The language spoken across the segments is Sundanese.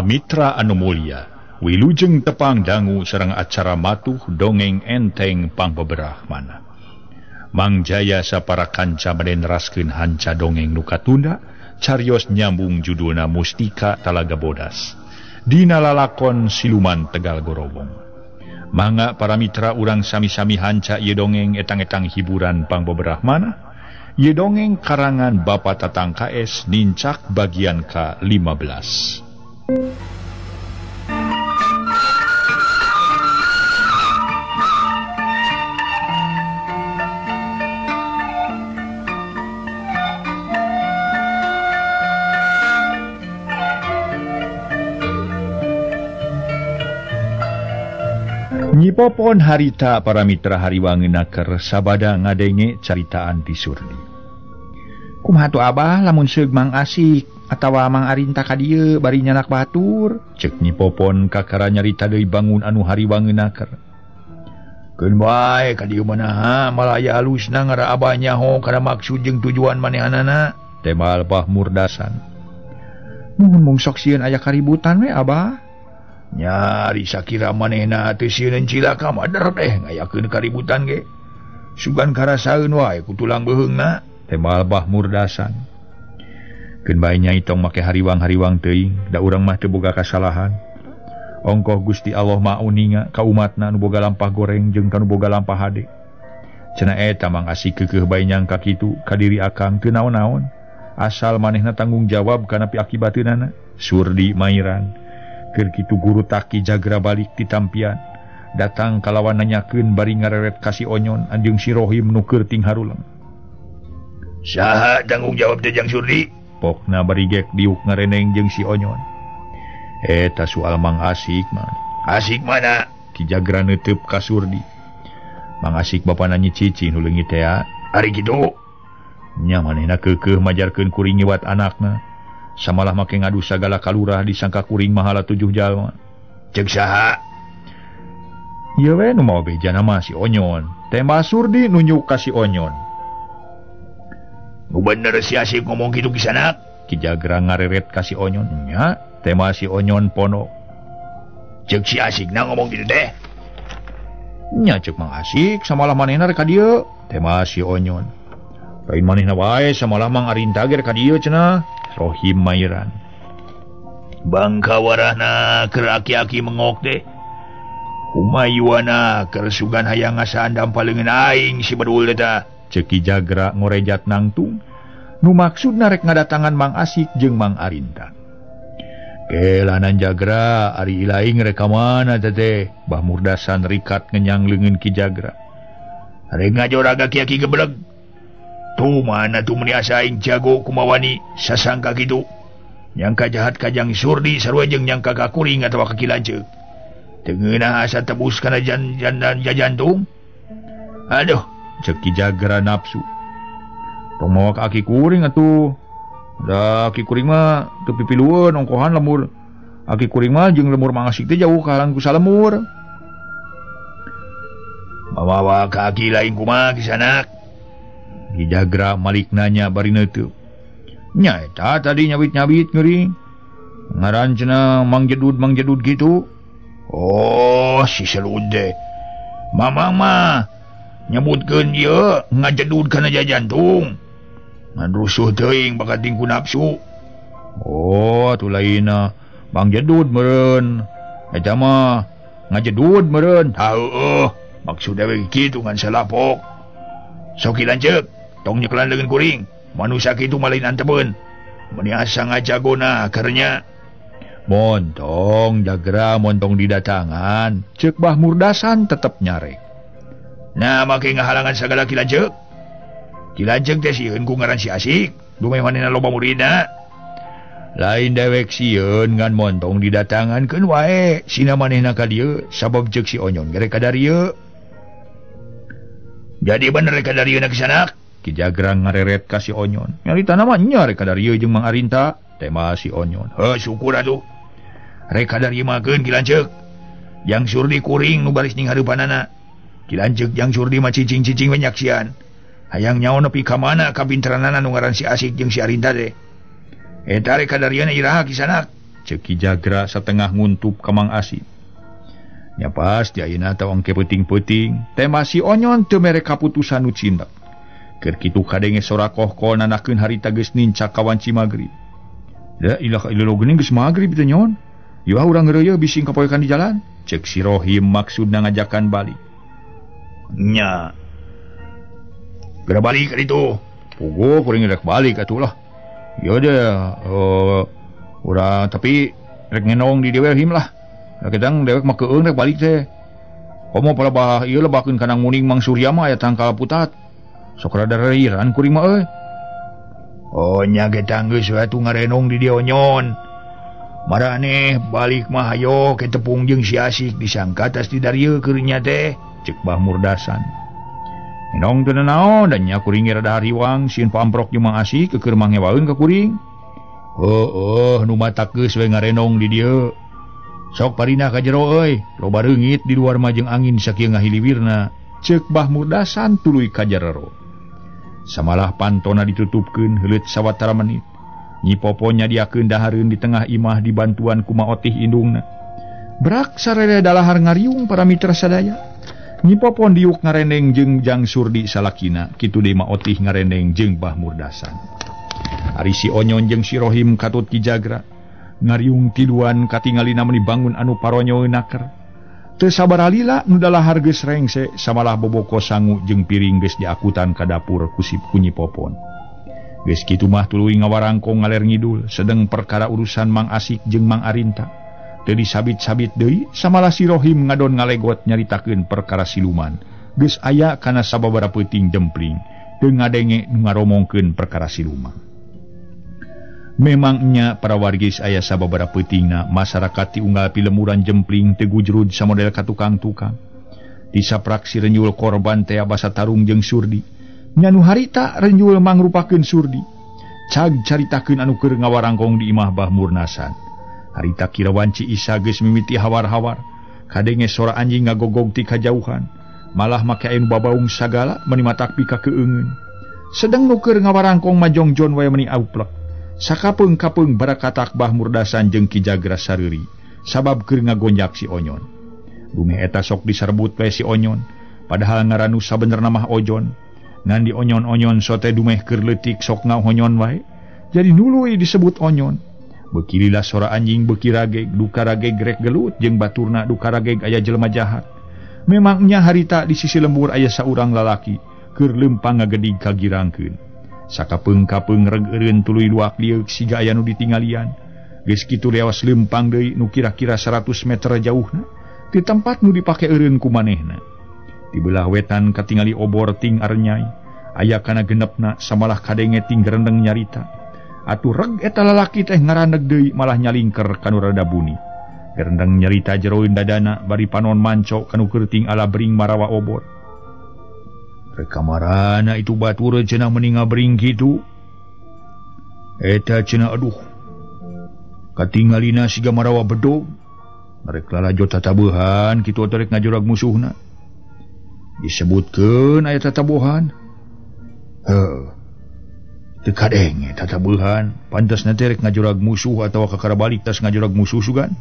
Para mitra anu mulya, wilujeng tepang dangu sareng acara matuh dongeng enteng pangbeberahmana. Mang Jaya sapara kanca bade neraskeun hanca dongeng nu katunda, carios nyambung judulna Mustika Talaga Bodas. Dina lalakon Siluman Tegal Gorobong. Mangga para mitra urang sami-sami hanca ieu dongeng etang-etang hiburan pangbeberahmana. Ieu dongeng karangan Bapak Tatang KS nincak bagian ke-15. Nyipopon harita para mitra hariwangeuna keur sabada ngadenge caritaan ti Surdi. Kumaha tuh abah lamun seug Mang Asik atawa Mang Arinta ka dieu bari nyanak batur? Ceuk Nyipopon kakara nyarita deui bangun anu hariwangeuna keur. Keun bae ka dieu manaha malaya alusna ngara abah nyaho kana maksud jeung tujuan manehanana, tembal Bah Murdasan. Muhun mung sok sieun aya kaributan we abah. Nyari sakira manehna teu sieun cilaka mah teh ngayakeun kaributan ge. Sugan karasaeun wae ku tulang beuheungna, tembal Bah Murdasan. Keun bae nyai tong make hariwang-hariwang teuing, da urang mah teu boga kasalahan. Ongkoh Gusti Allah mah uninga ka umatna nu boga lampah goreng jeung ka nu boga lampah hade. Cenah eta Mang Asik keukeuh bae nyangka kitu ka diri akang teu naon-naon. Asal manehna tanggung jawab kana piakibateunana. Surdi mairan. Keur kitu guru Taki Jagra balik ti tampian. Datang kalawan nanyakeun bari ngareret ka si Onyon anjeung si Rohim nu keur ting haruleng. Saha tanggung jawab teh jang Surdi? Pokna bari gek diuk ngareneng jeung si Onyon. Eta soal Mang Asik mah. Asik mana? Ki Jagra neuteub ka Surdi. Mang Asik bapana Nyi Cici nu leungit teh. Ari kitu. Nya manehna keukeuh majarkeun kuring nyiwat anakna. Samalah make ngadu sagala kalurah disangka kuring mahala 7 jalma. Ceuk saha? Ieu we nu mawa bejana mah si Onyon. Tembak Surdi nunjuk ka si Onyon. Nu bener si Asik ngomong kitu kisanak? Ki Jagra ngareret ka si Onyon. Nya, tema si Onyon pono. Ceuk si Asik na ngomong kitu teh. Nya ceuk Mang Asik samalah manehna rek ka dieu. Tema si Onyon. Lain manehna wae samalah Mang Arinta ge rek ka dieu cenah. Rohim mairan. Bangka warahna keur aki-aki mengok teh. Humayuana keur sugan hayang ngasaan dampal leungeun aing si bedul eta. Ceuk Ki Jagra ngorejat nangtung. Nu maksudna rek ngadatangan Mang Asik jeung Mang Arinta. Kelanan Jagra ari ilaing rek ka mana teh? Bah Murdasan rikat ngenyang leungeun Ki Jagra. Rek ngajoraga aki-aki gebleg. Tuh mana tuh meni asa aing jago kumawani sasangka kitu. Nyangka jahat kajang Surdi sarua jeung nyangka ka kuring atawa ka Ki Lanceuk. Teu ngeunah asa tebus kana jantung. Aduh, ceuk Ki Jagra nafsu. Tong mawa ka aki kuring atuh. Da aki kuring mah teu pipilueun ongkohan lemur. Aki kuring mah jeung lemur Mang Asik teh jauh kahalang ku salemur. Mawa ka aki lain kumaha kisanak? Ki Jagra malik nanya bari neuteub. Nya eta tadi nyabit-nyabit ngeuring. Ngaran cenah Mang Jedud gitu. Oh, si Selud teh. Mamang mah nyebutkeun ieu ngajedud kana jantung. Ngan rusuh teuing bakat tingku nafsu. Oh, atuh lainna Mang Jedud meureun. Eta mah ngajedud meureun. Heueuh, maksud we kitu ngan salapok. Sok lanceuk, tong nyekelan leungeun kuring. Manusia kitu mah lain antebeun. Meuni asa ngajagona karenya. Montong Jagra montong didatangan. Ceuk Bah Murdasan tetep nyarek. Nah, make ngahalangan sagala Ki Lanceuk. Ki Lanceuk teh sieun ku ngaran si Asik, dumeh manehna loba muridna. Lain dewek sieun ngan montong didatangan keun wae. Sina manehna ka dieu sabab ceuk si Onyon ge rek ka darieu. Jadi bener rek ka darieu na kisanak? Ki Jagra ngareret ka si Onyon. Nyarita mah nya rek ka darieu jeung Mang Arinta, tema si Onyon. Heuh, syukur atuh. Rek ka darieu mah keun Ki Lanceuk. Jang Surdi kuring nu baris ning hareupanana. Ki Lanceuk jang Surdi mah cicing-cicing we nyaksian. Hayang nyaho nepi ka mana kapinteranana nu ngaran si Asik jeung si Arinta teh. Eta rek ka darieuna iraha kisanak? Ceuk Ki Jagra satengah nguntup ka Mang Asih. Nya pasti ayeuna teh engke peuting-peuting tema si Onyon teu mere kaputusan nu cindak. Keur kitu kadenge sora kohkol nanakeun harita geus nincak ka wanci magrib. La ilaha illallah geuning geus magrib teh nyon. Ieu urang ngeureuyeun bising kapoekan di jalan. Ceuk si Rohim maksudna ngajakan balik. Nya. Geura balik ka ditu. Puguh kuring rek balik atuh lah. Ieu deh urang tapi rek ngenong di dieu him lah. Da ketang dewek mah keung rek balik teh. Komo palebah ieu lebakeun kanang muning Mang Surya mah aya tangkal putat. Sok rada reiran kuring mah euy. Oh nya getang geus we atuh ngarenong di dieu nyon. Maraneh balik mah hayo ke tepung jeung si Asik disangka tas di darieu keur nya teh. Ceuk Bah Murdasan. Ngenong teu naon dan nya kuring rada hariwang sieun pamprok jeung Mang Asik keur mangewaeun ka kuring. Heueuh nu matak geus we ngarenong di dieu. Sok parina ka jero euy, loba reungit di luar mah jeung angin sakieu ngahiliwirna. Ceuk Bah Murdasan tuluy ka jarero. Samalah pantona ditutupkeun heuleut sawatara menit. Nyi Popo nyadiakeun dahareun di tengah imah dibantuan ku Ma Otih indungna. Brak sarere dalahar ngariung para mitra sadaya. Nyi Popon diuk ngarendeng jeung Jang Surdi salakina, kitu deui Ma Otih ngarendeng jeung Bah Murdasan. Ari si Onyon jeung si Rohim katut Ki Jagra. Ngariung tiluan katingalina meuni bangun anu paronyoeun naker. Teu sabaralila nu dalahar geus rengse samalah boboko sangu jeung piring geus diakutan ka dapur ku si Nyi Popon. Geus kitu mah tuluy ngawarangkong ngaler ngidul sedeng perkara urusan Mang Asik jeung Mang Arinta. Teu disabit-sabit deui samalah si Rohim ngadon ngalegot nyaritakeun perkara siluman. Geus aya kana sababaraha peuting jempling teu ngadenge nu ngaromongkeun perkara siluman. Memangnya para wargis aya sababaraha peutingna masyarakat ti unggal pilemuran jempling teu gujrud samodel ka tukang-tukang. Disaprak si Renyul korban teh basa tarung jeung Surdi. Nya nu harita Renyul mangrupakeun Surdi. Cag caritakeun anu keur ngawarangkong di imah Bah Murnasan. Harita kira wanci Isa geus mimiti hawar-hawar. Kadenge sora anjing ngagogog ti kajauhan. Malah make aya nu babaung sagala meuni matak pika keungeun. Sedeng nu keur ngawarangkong majongjon wae meuni auplek. Sakapeung-kapeung barakatak Bah Murdasan jeung Ki Jagra sareuri sabab keur ngagonjak si Onyon. Dumeh eta sok diserbut we si Onyon, padahal ngaran nu sabenerna mah Ojon. Ngan di onyon-onyon sote dumeh keur leutik sok ngahonyon wae. Jadi nuluy disebut Onyon. Beuki lila sora anjing beuki rageg, duka rageg rek gelut jeung baturna duka rageg aya jelema jahat. Memangnya harita di sisi lembur aya saurang lalaki keur leumpang ngagedig kagirangkeun. Sakapeung-kapeung reg eureun tuluy luak lieuk siga aya nu ditinggalian. Geus kitu lewas leumpang deui nu kira-kira 100 meter jauhna di tempat nu dipake eureun ku manehna. Di belah wetan katingali obor ting arnyai, aya kana genepna samalah kadenge ting gerendeng nyarita. Atuh reg eta lalaki teh ngaraneg deui malah nyalingker kanu rada buni. Gerendeng nyarita jeroeun dadana bari panon manco kanu keur ting alabring marawa obor. Kamarana itu batur cenah meni ngabring kitu. Eta cenah aduh. Katingalina siga marawa bedog. Rek lalajo tatabuhan kitu atuh rek ngajurag musuhna. Disebutkeun aya tatabuhan. Heuh. Teu kadenge tatabuhan, pantasna teh rek ngajurag musuh atawa kakara balik tas ngajurag musuh sugan.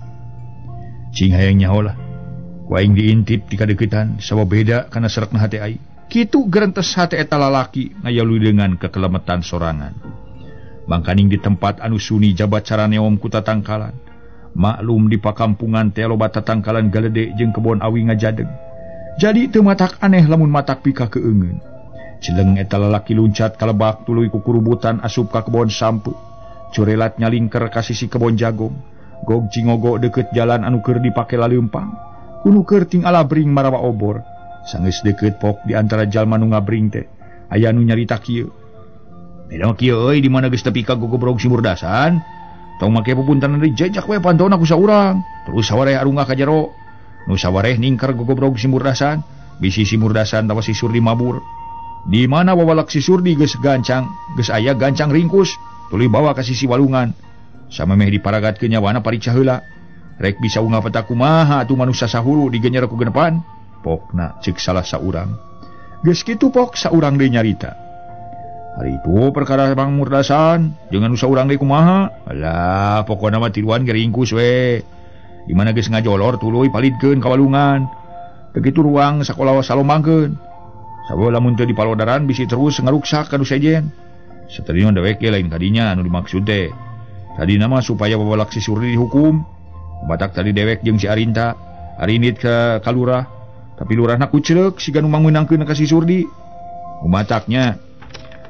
Cing hayang nyaho lah. Ku aing diintip di kadeuketan sabab beda kana serekna hate aing. Kitu gerentes hate eta lalaki ngayalu dengan kekelemetan sorangan. Mangkaning di tempat anu suni jabat caraneom ku tatangkalan. Maklum di pakampungan teh loba tatangkalan galede jeung kebon awi ngajadeg. Jadi teu matak aneh lamun matak pika keungeun. Cileng eta lalaki luncat kalebak tuluy ku kurubutan asup ka kebon sampe. Curelat nyalingker ka sisi kebon jagong. Gog cingogo deukeut jalan anu keur dipake laleumpang. Kunu keur ting alabring marawa obor. Sanggeus deukeut pok di antara jalma nu ngabring teh aya nu nyarita kieu. Beda kieu euy di mana geus tepi ka gogobrog si Murdasan. Tong make pupuntanan deui jejak we pantona ku saurang. Terus sawareh arungah ka jero. Nu sawareh ningker gogobrog si Murdasan, bisi si Murdasan tawa si Surdi mabur. Di mana wawalak si Surdi geus gancang, geus aya gancang ringkus, tuluy bawa ka sisi walungan. Samemeh diparagatkeun nyawana parica heula. Rek bisa ungah peta kumaha atuh manusia sahuru digenyer ku genepan. Pokna cek salah saurang. Geus kitu pok saurang deui nyarita. Hari itu perkara Bang Murdasan jeung anu saurang deui kumaha? Alah, pokona mah tiluan ge ringkus we. Di mana geus ngajolor tuluy palidkeun ka walungan. Teu kitu ruang sakola salombangkeun. Sabawa lamun teu dipalodaran bisi terus ngaruksak ka nu sejen. Satadina dewek ge lain kadinya anu dimaksud teh. Tadina mah supaya babalak si Surdi dihukum. Batak tadi dewek jeung si Arinta. Arinit ka kalurah, tapi lurahna kucreuk siga nu mangmeunangkeun ka si Surdi. Umataknya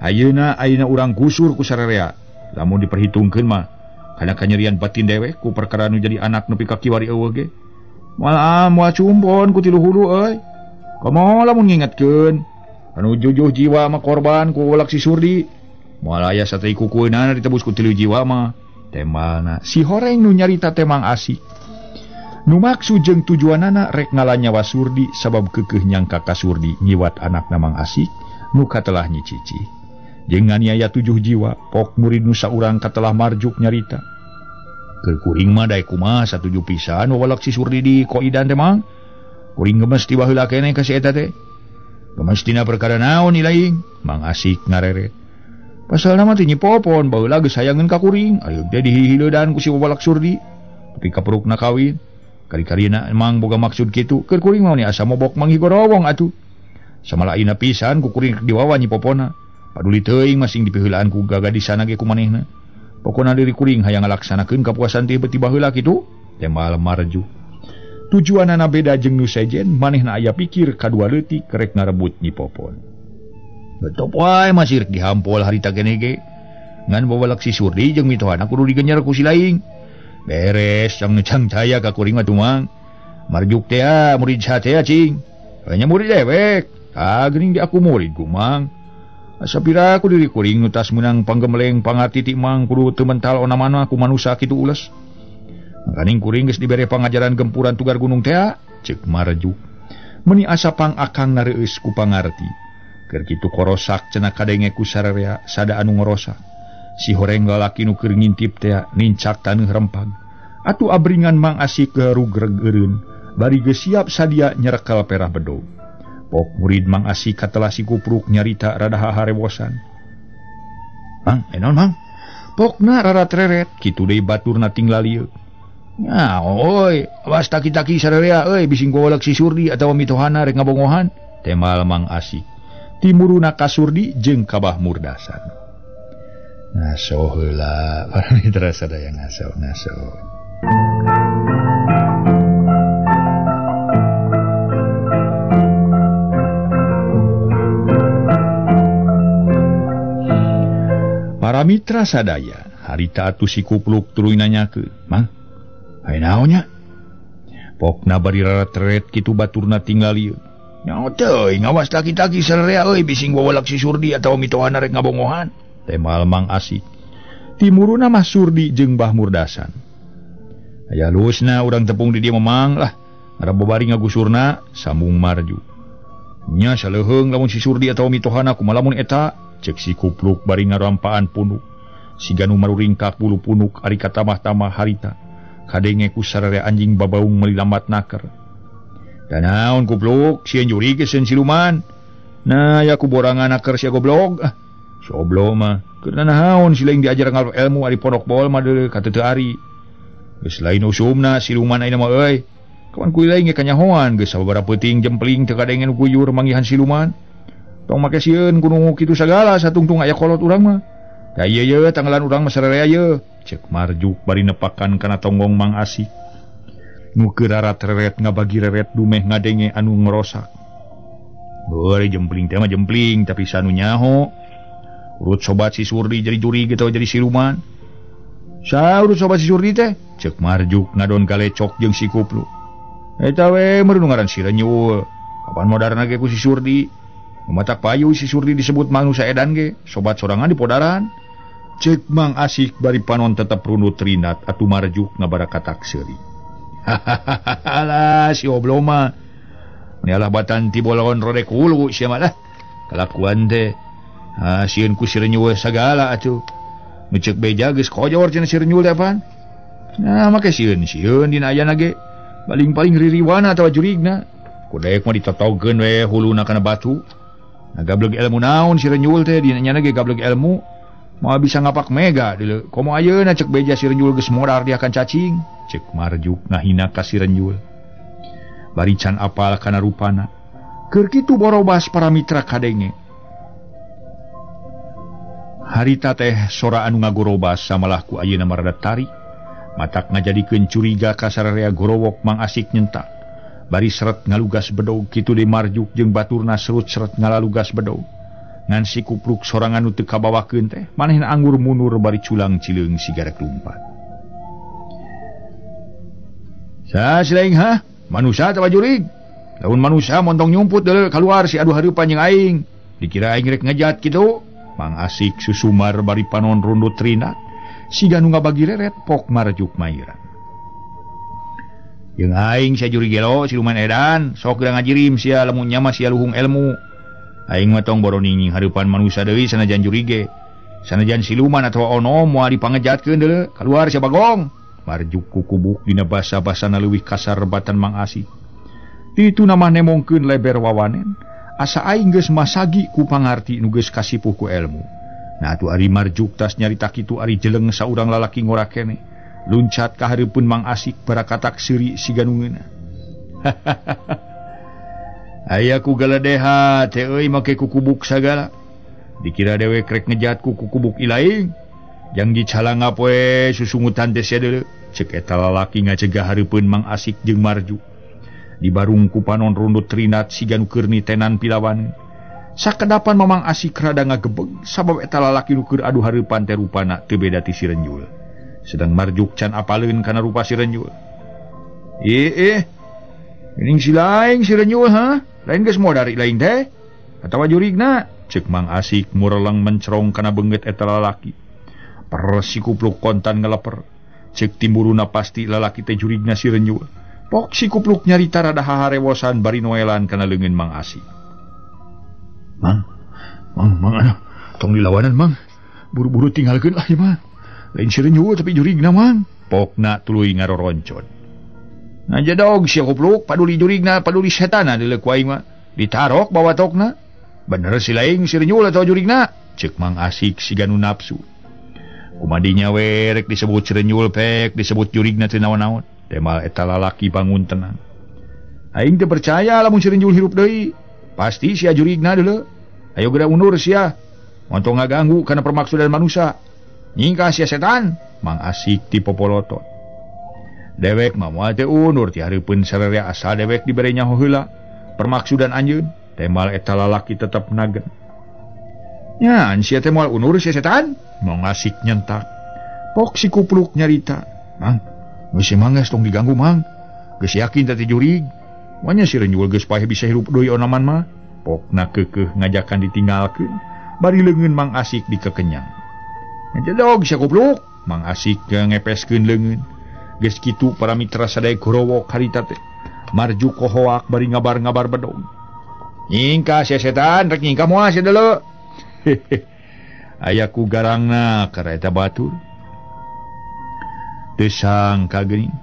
ayeuna ayeuna urang gusur ku sararea. Lamun diperhitungkeun mah kana kanyerian batin dewek ku perkara nu jadi anak nepi ka kiwari eueuh ge. Moal moal cumpon ku tilu hulu euy. Komo lamun ngingetkeun anu jujuh jiwa mah korban ku welak si Surdi. Moal aya satei kukueunana ditebus ku tilu jiwa mah. Temalna si horeng nu nyarita teh Mang Asik. Nu maksud jeung tujuanana rek ngalanyawa Surdi sabab keukeuh nyangka ka Surdi nyiwat anakna Mang Asik nu katelah nyicici. Jeung nganiaya 7 jiwa, pok murid nu saurang katelah marjuk nyarita. Keur kuring mah daek kumaha satuju pisan wawalak si Surdi di koidan teh Mang. Kuring gemes ti baheula keneh ka si eta teh. Gemes tina perkara naon ilaing? Mang Asik ngareret. Pasalna mah teh nyipopon baheula geus hayangeun ka kuring, ayeuna teh dihihileudan ku si wawalak Surdi. Tapi kaperukna kawin. Kari-karina emang boga maksud kitu, keur kuring mah asa mobok manggih gorowong atuh. Samalaina pisan ku kuring diwawa nyipopona. Paduli teuing masing dipiheulaan ku gagadisana ge ku manehna. Pokona diri kuring hayang ngalaksanakeun kapuasan teh beuti baheula kitu, tembal marju. Tujuanana beda jeung nu sejen, manehna aya pikir kadua leutik rek ngarebut nyipopon. Betop wae masih rek dihampol harita keneh ge. Ngan babalak si Surdi jeung mitohana kudu digenyer ku si laing. Beres cang cang caya ka kuring mah tumang. Marjuk teh murid satea cing. Hanya murid dewek. Ah geuning di aku murid kumang. Asa pira ku diri kuring nu tas meunang panggemeleng pangarti ti mang kudu teu mental ona mana ku manusa kitu ules. Makaning kuring geus dibere pangajaran gempuran tugar gunung teh ceuk Marjuk. Meuni asa pang akang nareueus ku pangarti. Keur kitu korosak cenah kadenge ku sararea sada anu ngorosak. Si horeng lalaki nu keur ngintip teh nincak taneuh rempag. Atuh abringan Mang Asik garugreg eureun, bari geus siap sadia nyerekal perah bedog. Pok murid Mang Asik katelah si kupruk nyarita rada haharewosan. Mang, naon Mang? Pokna rada treret, kitu deui baturna tinggal lieu. Nya, oi, awas taki-taki sararea euy bising gowolek si Surdi atawa mitohana rek ngabongohan. Temal Mang Asik. Timuruna ka Surdi jeung ka Bah Murdasan. Ngaso heula, para mitra sadaya ngaso, ngaso. Para mitra sadaya, harita atuh si kupluk tuluy nanyakeun, "Mang, aya naon nya?" Pokna bari raretret kitu baturna tinggal lieu. Nyaho teuing awas taki-taki sararea euy bising wawalak si Surdi atawa mitohana rek ngabongohan. Temal Mang Asik. Timuruna mah Surdi jeung Bah Murdasan. Aya lusna urang tepung di dieu memang lah. Ngarep babari ngagusurna sambung Marju. Nya saleuheung lamun si Surdi atawa mitohana kumaha lamun eta ceuk si kupluk bari ngarampaan punuk. Siga nu maruringkak bulu punuk ari katamah-tamah harita. Kadenge ku sararea anjing babaung meuli lambat naker. Da naon kupluk sieun jurig sieun siluman. Nah ya ku borangan naker sia goblok. Ah. Soblo mah keur naon si lain diajar ngalap ilmu ari pondok bol mah deuleu ka teu ari. Geus lain usumna siluman ayeuna mah euy. Kawan ku lain ge kanyahoan geus sababaraha peuting jempling teu kadengen guyur manggihan siluman. Tong make sieun ku nu kitu sagala satungtung aya kolot urang mah. Da ieu ye tanggalan urang mah sararea ye. Ceuk Marjuk bari nepakan kana tonggong Mang Asik. Nu keur rarat-reret ngabagi reret dumeh ngadenge anu ngorosak. Beuh jempling teh mah jempling tapi sanu nyaho. Urut sobat si Surdi jadi juri gitu jadi siluman. Saurut sobat si Surdi teh ceuk Marjuk ngadon galecok jeung si kupluk. Eta we meureun ngaran si Renyul. Kapan modarna ge ku si Surdi? Matak payu si Surdi disebut manusia edan ge, sobat sorangan di podaran. Ceuk Mang Asik bari panon tetep runut rinat atuh Marjuk ngabarakatak seuri. Hahaha si oblo mah. Meni alah batan ti bolon rodek hulu sia mah lah. Kalakuan teh. Ah, sieun ku si Renyul sagala atuh. Nu ceuk beja geus kojor cenah si Renyul teh pan. Nah, make sieun-sieun dina ayana ge. Paling-paling ririwana atawa jurigna. Ku daek mah ditotogeun we huluna kana batu. Ngagableg ilmu naon si Renyul teh dina nyana ge gableg ilmu. Moal bisa ngapak mega deuleu. Komo ayeuna cek beja si Renyul geus modar diakan cacing. Cek Marjuk ngahina ka si Renyul. Bari can apal kana rupana. Keur kitu borobas para mitra kadenge. Harita teh sora anu ngagorobas samalah ku ayeuna marada tarik. Matak ngajadikeun curiga ka sararea gorowok Mang Asik nyentak. Bari seret ngalugas bedog kitu deui Marjuk jeung baturna serut-seret ngalalugas bedog. Ngan si kupluk sorangan nu teu kabawakeun teh manehna anggur mundur bari culang cileung siga rek lumpat. Sa silaing ha? Manusia atawa jurig? Lamun manusia montong nyumput deuleu kaluar si adu hareupan jeung aing. Dikira aing rek ngejat kitu. Mang Asik susumar bari panon rundut rinat. Siga nu ngabagi reret pok Marjuk mairan. Jeung aing sia jurig gelo siluman edan, sok geura ngajirim sia lamun nya mah sia luhung ilmu. Aing mah tong boroning hareupan manusia deui sanajan jurige. Sanajan siluman atawa ono moal dipangejatkeun deuleu, kaluar sia bagong. Marjuk kukubuk dina basa-basana leuwih kasar batan Mang Asik. Ditu namah nemongkeun leber wawanen, asa aing geus masagi ku pangarti nu geus kasipuh ku elmu. Nah atuh ari Marjuk tas nyarita kitu ari jeleng saurang lalaki ngora keneh. Luncat ka hareupeun Mang Asik barakatak seuri siga nu ngeunah. Aya ku galedeha teh euy make kukubuk sagala. Dikira dewek rek ngejat ku kukubuk ilaing. Jang dicalanga poe susungutan teh sia deuleu. Cek eta lalaki ngacegah hareupeun Mang Asik jeung Marjuk. Dibarung ku panon rundut trinat siga nu keur nitenan pilawaneun. Sakedapan Mamang Asik rada ngagebeg sabab eta lalaki nu keur adu hareupan teh rupana teu beda ti si Renyul. Sedang Marjuk can apaleun kana rupa si Renyul. Geuning si laing si Renyul ha? Lain geus modar laing teh? Atawa jurigna? Cek Mang Asik mureleng mencerong kana beungeut eta lalaki. Persi kupluk kontan ngeleper. Cek timburuna pasti lalaki teh jurigna si Renyul. Pok si kupluk nyarita rada haharewosan bari noelan kana leungeun Mang Asik. Mang, mang aduh, tong dilawanan mang. Buru-buru tinggalkeun lah ieu mah. Lain si Renyul tapi jurigna mang. Pokna tuluy ngaroroncon. Ngajedog si kupluk paduli jurigna paduli setana deuleu ku aing mah. Ditarok bawa tokna. Bener si laing si Renyul atawa jurigna? Cek Mang Asik siga nu nafsu. Kumadinya we rek disebut si Renyul pek disebut jurigna teu naon-naon. Temal eta lalaki bangun tenang. Aing teu percaya lamun si Renyul hirup deui. Pasti sia jurigna deuleu. Ayo geura undur sia. Montong ngaganggu kana permaksudan manusia. Nyingkah sia setan. Mang Asik ti popolotot. Dewek mah moal teu undur ti hareupeun sararea asal dewek dibere nyaho heula permaksudan anjeun. Temal eta lalaki tetep nagen. Nya sia teh moal undur sia setan. Mang Asik nyentak. Pok si kupluk nyarita. Mang, geus manggas tong diganggu mang. Geus yakin teh jurig. Wanya si Renyul geus paeh bisa hirup deui onaman mah. Pokna keukeuh ngajakan ditinggalkeun. Bari leungeun Mang Asik dikekenyang. Ngajedog sia kupluk. Mang Asik ngepeskeun leungeun. Geus kitu para mitra sadaya gorowok harita teh. Marjuk kohoak bari ngabar-ngabar bedog. Nyingkah sia setan rek nyingkah moal sia deuleu. Aya ku garangna kana eta batur. Teu sangka geuning.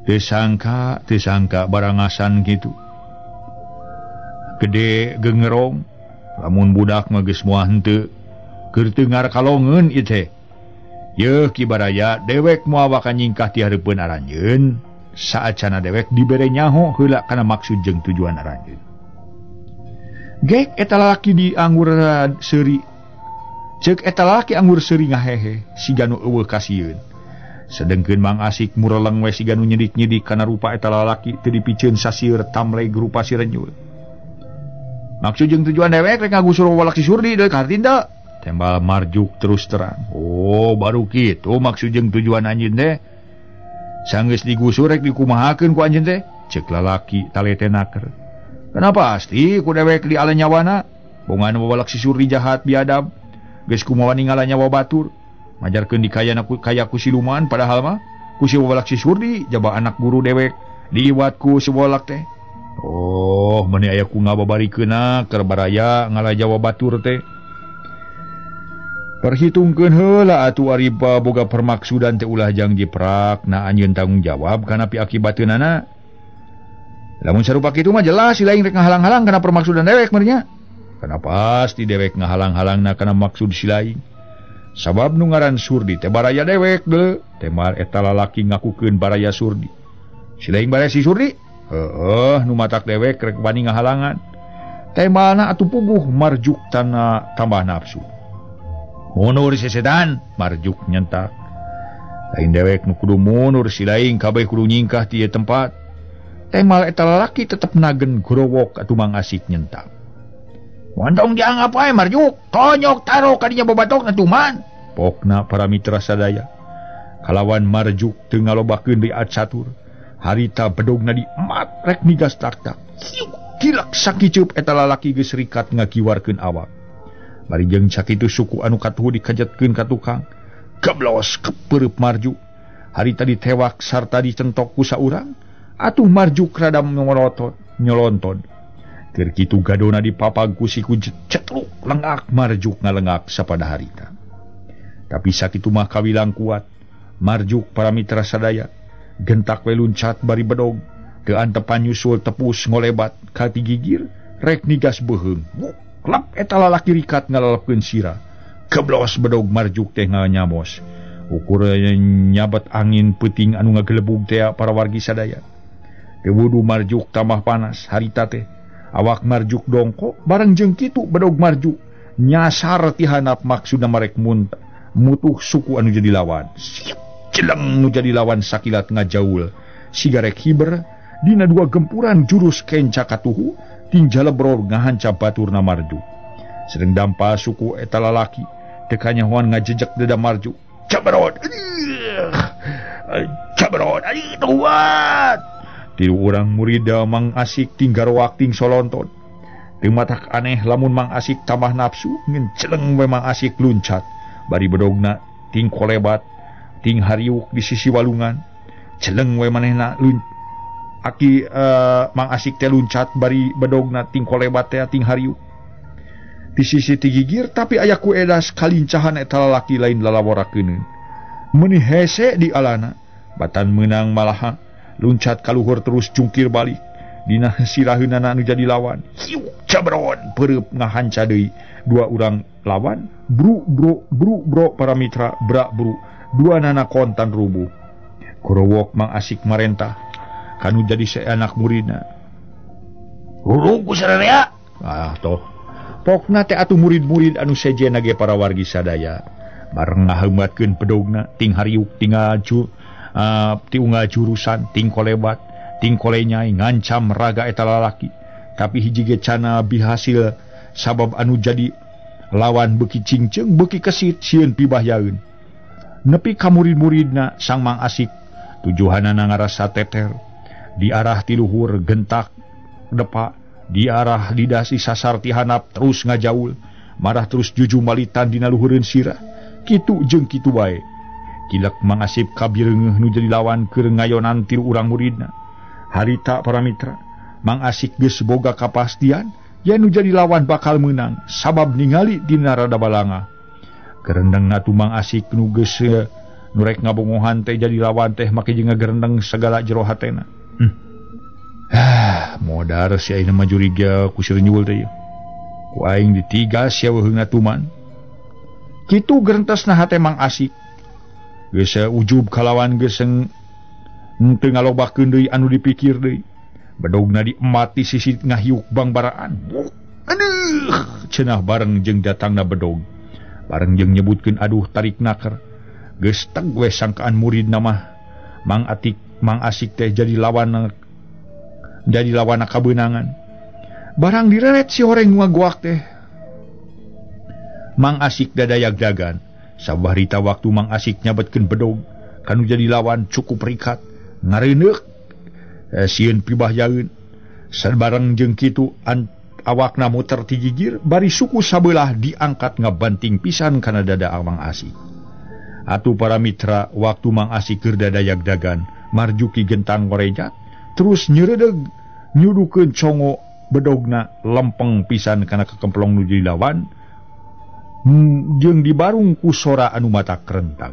Teu sangka barangasan kitu. Gede gengerong lamun budak mah geus moal henteu. Keur teu ngarkalongeun ieu teh. Yeuh Ki Baraya dewek moal bakal nyingkah ti hareupeun aranjeun. Saacana dewek dibere nyaho heula kana maksud jeung tujuan aranjeun. Gek eta lalaki di anggur seuri. Ceuk eta lalaki anggur seuri ngahehe siga nu eueuh kasieun. Sedengkeun Mang Asik mureleng we siga nu nyedik-nyedik kana rupa eta lalaki teu dipiceun sasieur tamleg rupa si Renyul. Maksud jeung tujuan dewek rek ngagusur walak si Surdi deui ka hartinda. Tembal Marjuk terus terang. Oh, baru kitu maksud jeung tujuan anjeun teh. Sanggeus digusur rek dikumahakeun ku anjeun teh? Ceuk lalaki taletenaker. Kenapa pasti ku dewek di ala nyawana? Bongan walak si Surdi jahat biadab. Geus kumaha ningala nyawa batur. Majarkeun dikayana ku kaya ku siluman padahal mah ku si walak si Surdi jaba anak guru dewek diiwat ku si walak teh. Oh, meuni aya ku ngababarikeunna keur baraya ngala jawa batur teh. Perhitungkeun heula atuh ari boga permaksudan teh ulah jang jiprak na anjeun tanggung jawab kana piakibateunana. Lamun sarupa kitu mah jelas si lain rek ngahalang-halang kana permaksudan dewek meureun nya. Kana pasti dewek ngahalang-halangna kana maksud si laing. Sabab nu ngaran Surdi teh baraya dewek deuleu. Temar eta lalaki ngakukeun baraya Surdi. Si laing baraya si Surdi? Heueuh, nu matak dewek rek wani ngahalangan. Tembalna atuh puguh Marjuk tana tambah nafsu. Mundur sesedan, Marjuk nyentak. Lain dewek nu kudu mundur si laing kabeh kudu nyingkah ti ieu tempat. Temal eta lalaki tetep nagen gorowok atuh Mang Asik nyentak. Montong dianggap wae Marjuk, tonyok taro kadinya bobatokna tuman. Pokna para mitra sadaya. Kalawan Marjuk teu ngalobakeun deui catur. Harita bedogna di emat rek migas tak-tak. Kilak sakicup eta lalaki geus rikat ngakiwarkeun awak. Bari jeung sakitu suku anu katuhu dikajetkeun ka tukang. Geblos kepeureub Marjuk. Harita ditewak sarta dicentok ku saurang. Atuh Marjuk rada nyolonton, nyolonton. Keur kitu gadona dipapag ku siku cetruk lengak Marjuk ngalengak sapada harita. Tapi sakitu mah kawilang kuat. Marjuk para mitra sadaya gentak we luncat bari bedog. Teu antepan nyusul tepus ngolebat ka ti gigir rek nigas beuheung. Klap eta lalaki rikat ngalalepkeun sirah. Geblos bedog Marjuk teh nganyamos. Ukur nyabat angin peuting anu ngagelebug teh para wargi sadaya. Teu wudu Marjuk tambah panas harita teh. Awak Marjuk dongko bareng jeung kitu bedog Marjuk nyasar ti handap maksudna marek mutuh suku anu jadi lawan. Siap celeng nu jadi lawan sakilat ngajaul. Sigarek hiber dina dua gempuran jurus kenca katuhu tinjalebror ngahanca baturna Marjuk. Sedeng dampa suku eta lalaki teu kanyahoan ngajejek dada Marjuk. Caberot. Caberot. Aduh tuat. Tilu urang murida Mang Asik ting garowak ting solonton. Teu matak aneh lamun Mang Asik tambah nafsu ngenceleng we Mang Asik luncat. Bari bedogna ting kolebat ting hariuk di sisi walungan. Celeng we manehna aki Mang Asik teh luncat bari bedogna ting kolebat teh ting hariuk. Di sisi ti gigir tapi aya ku edas kalincahan eta lalaki lain lalaworakeuneun. Meuni hese di alana batan meunang malaha luncat kaluhur terus jungkir balik dina siraheunana anu jadi lawan. Hiuk cabron peureub ngahanca deui dua urang lawan bru bro bru bro para mitra brak bru dua nana kontan rubuh. Korowok Mang Asik marentah kanu jadi seanak muridna. Hurung ku sararea. Ah toh pokna teh atuh murid-murid anu sejenna ge para wargi sadaya bareng ngaheumatkeun pedogna ting hariuk ting ngaju ti unggal jurusan ting kolebat ting kolenyai ngancam raga eta lalaki. Tapi hiji ge cana bihasil sabab anu jadi lawan beuki cingceung beuki kesit sieun pibahyaeun. Nepi ka murid-muridna sang Mang Asik tujuhanana ngarasa teter di arah ti luhur gentak depa di arah didasi sasar ti handap terus ngajaul marah terus jujumalitan dina luhureun sirah kitu jeung kitu wae. Kilek Mang Asip kabireungeuh nu jadi lawan keur ngayonan tilu urang muridna. Harita para mitra, Mang Asik geus boga kapastian yen nu jadi lawan bakal meunang sabab ningali dina rada balanga. Gerendeng atuh Mang Asik nu geus nu rek ngabongohan teh jadi lawan teh make jeung ngagerendeng sagala jero hatena. Ah, modar si ayeuna mah juriga ku si Renyul teh. Ku aing ditigas sia weuheungna tuman. Kitu gerentesna hate Mang Asik. Geus ujub kalawan geus teu ngalobakeun deui anu dipikir deui. Bedogna diemat di sisi ngahiuk bangbaraan. Aduh, cenah bareng jeung datangna bedog. Bareng jeung nyebutkeun aduh tarik naker. Geus teg we sangkaan muridna mah Mang Atik Mang Asik teh jadi lawan kabeunangan. Barang direret si horeng ngagoak teh. Mang Asik dadayag-dagan. Sabarita waktu Mang Asik nyabetkeun bedog kanu jadi lawan cukup rikat ngareuneuh sieun pibahyaeun. Sabareng jeung kitu awakna muter ti gigir bari suku sabelah diangkat ngabanting pisan kana dada Mang Asik. Atuh para mitra waktu Mang Asik keur dadayag-dagan Marjuki gentang ngorejat terus nyeredeg nyudukeun congo bedogna lempeng pisan kana kekemplong nu jadi lawan jeung dibarung ku sora anu mata kerentang.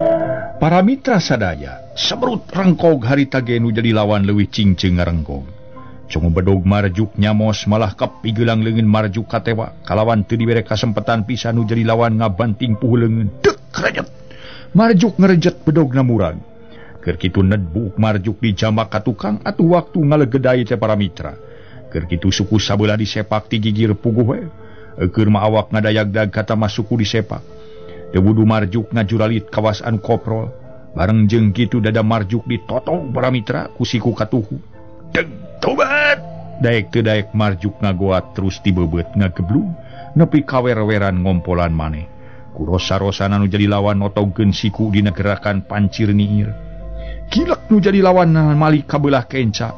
Para mitra sadaya semerut rengkog harita ge nu jadi lawan leuwih cingceung ngarengkog. Congo bedog Marjuk nyamos malah kapigelang leungeun Marjuk katewa kalawan teu dibere kasempetan pisan nu jadi lawan ngabanting puhu leungeun. Dek rejet. Marjuk ngerejet bedogna murag. Keur kitu nedbuk Marjuk dijambak ka tukang atuh waktu ngalegedai teh para mitra. Keur kitu suku sabelah disepak ti gigir puguh we. Keur mah awak ngadayagdag kata mah suku disepak. Teu wudu Marjuk ngajuralit kawas anu koprol. Bareng jeung kitu dada Marjuk ditotong para mitra ku siku katuhu. Deg tobat. Daek teu daek Marjuk ngagoat terus tibebeut ngageblug nepi kawer-weran ngompolan maneh. Ku rosa-rosana nu jadi lawan notogkeun siku dina gerakan pancir niir. Gilek nu jadi lawan malik kabelah kenca.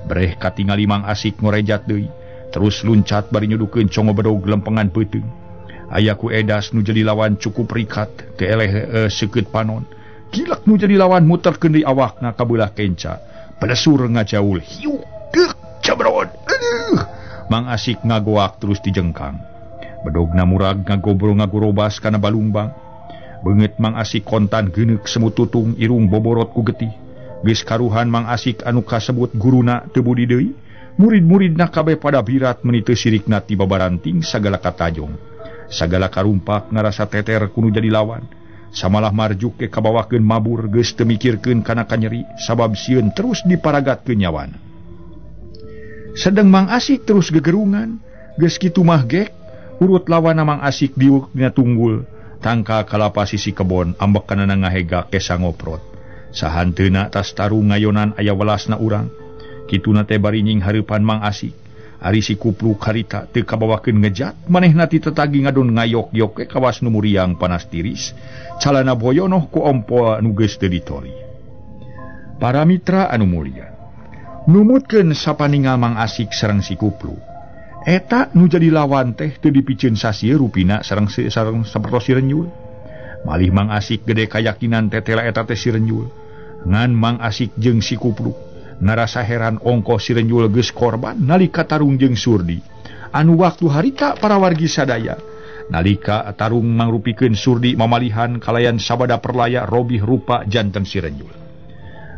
Breh katingali Mang Asik ngorejat deui, terus luncat bari nyudukeun congo bedog lempengan peuteung. Aya ku edas nu jadi lawan cukup rikat teu eleh seukeut panon. Gilek nu jadi lawan muterkeun deui awakna kabelah kenca. Pelesur ngajaul hiuk deuk cabrod. Aduh. Mang Asik ngagoak terus dijengkang. Bedogna murag ngagobro ngagorobas kana balumbang. Beungeut Mang Asik kontan geuneuk semut tutung irung boborot ku getih. Geus karuhan Mang Asik anu kasebut guruna teu budi deui. Murid-muridna kabeh pada birat meuni teu sirikna ti babaranting sagala katajong. Sagala karumpak ngarasa teter ku nu jadi lawan. Samalah Marjuk ke kabawakeun mabur geus teu mikirkeun kana kanyeri sabab sieun terus diparagatkeun nyawana. Sedeng Mang Asik terus gegerungan, geus kitu mah gek urut lawana Mang Asik diuk dina tunggul, tangka kalapa sisi kebon ambekanana ngahega kesa ngoprot. Sahanteuna tas tarung ngayonan aya welasna urang. Kituna teh bari nying hareupan Mang Asik. Ari si kupluk harita teu kabawakeun ngejat, manehna ti tetagi ngadon ngayok-yok ke kawas nu muriang panas tiris. Calana boyonoh ku ompo nu geus teu ditori. Para mitra anu mulia, numutkeun sapaningal Mang Asik sareng si kupluk. Eta nu jadi lawan teh teu dipiceun sasieu rupina sareng sareng sapertos si Renyul. Malih Mang Asik gede kayakinan tetela eta teh si Renyul. Ngan Mang Asik jeung si kupluk ngarasa heran ongkoh si Renyul geus korban nalika tarung jeung Surdi. Anu waktu harita para wargi sadaya nalika tarung mangrupikeun Surdi mamalihan kalayan sabada perlaya robih rupa janten si Renyul.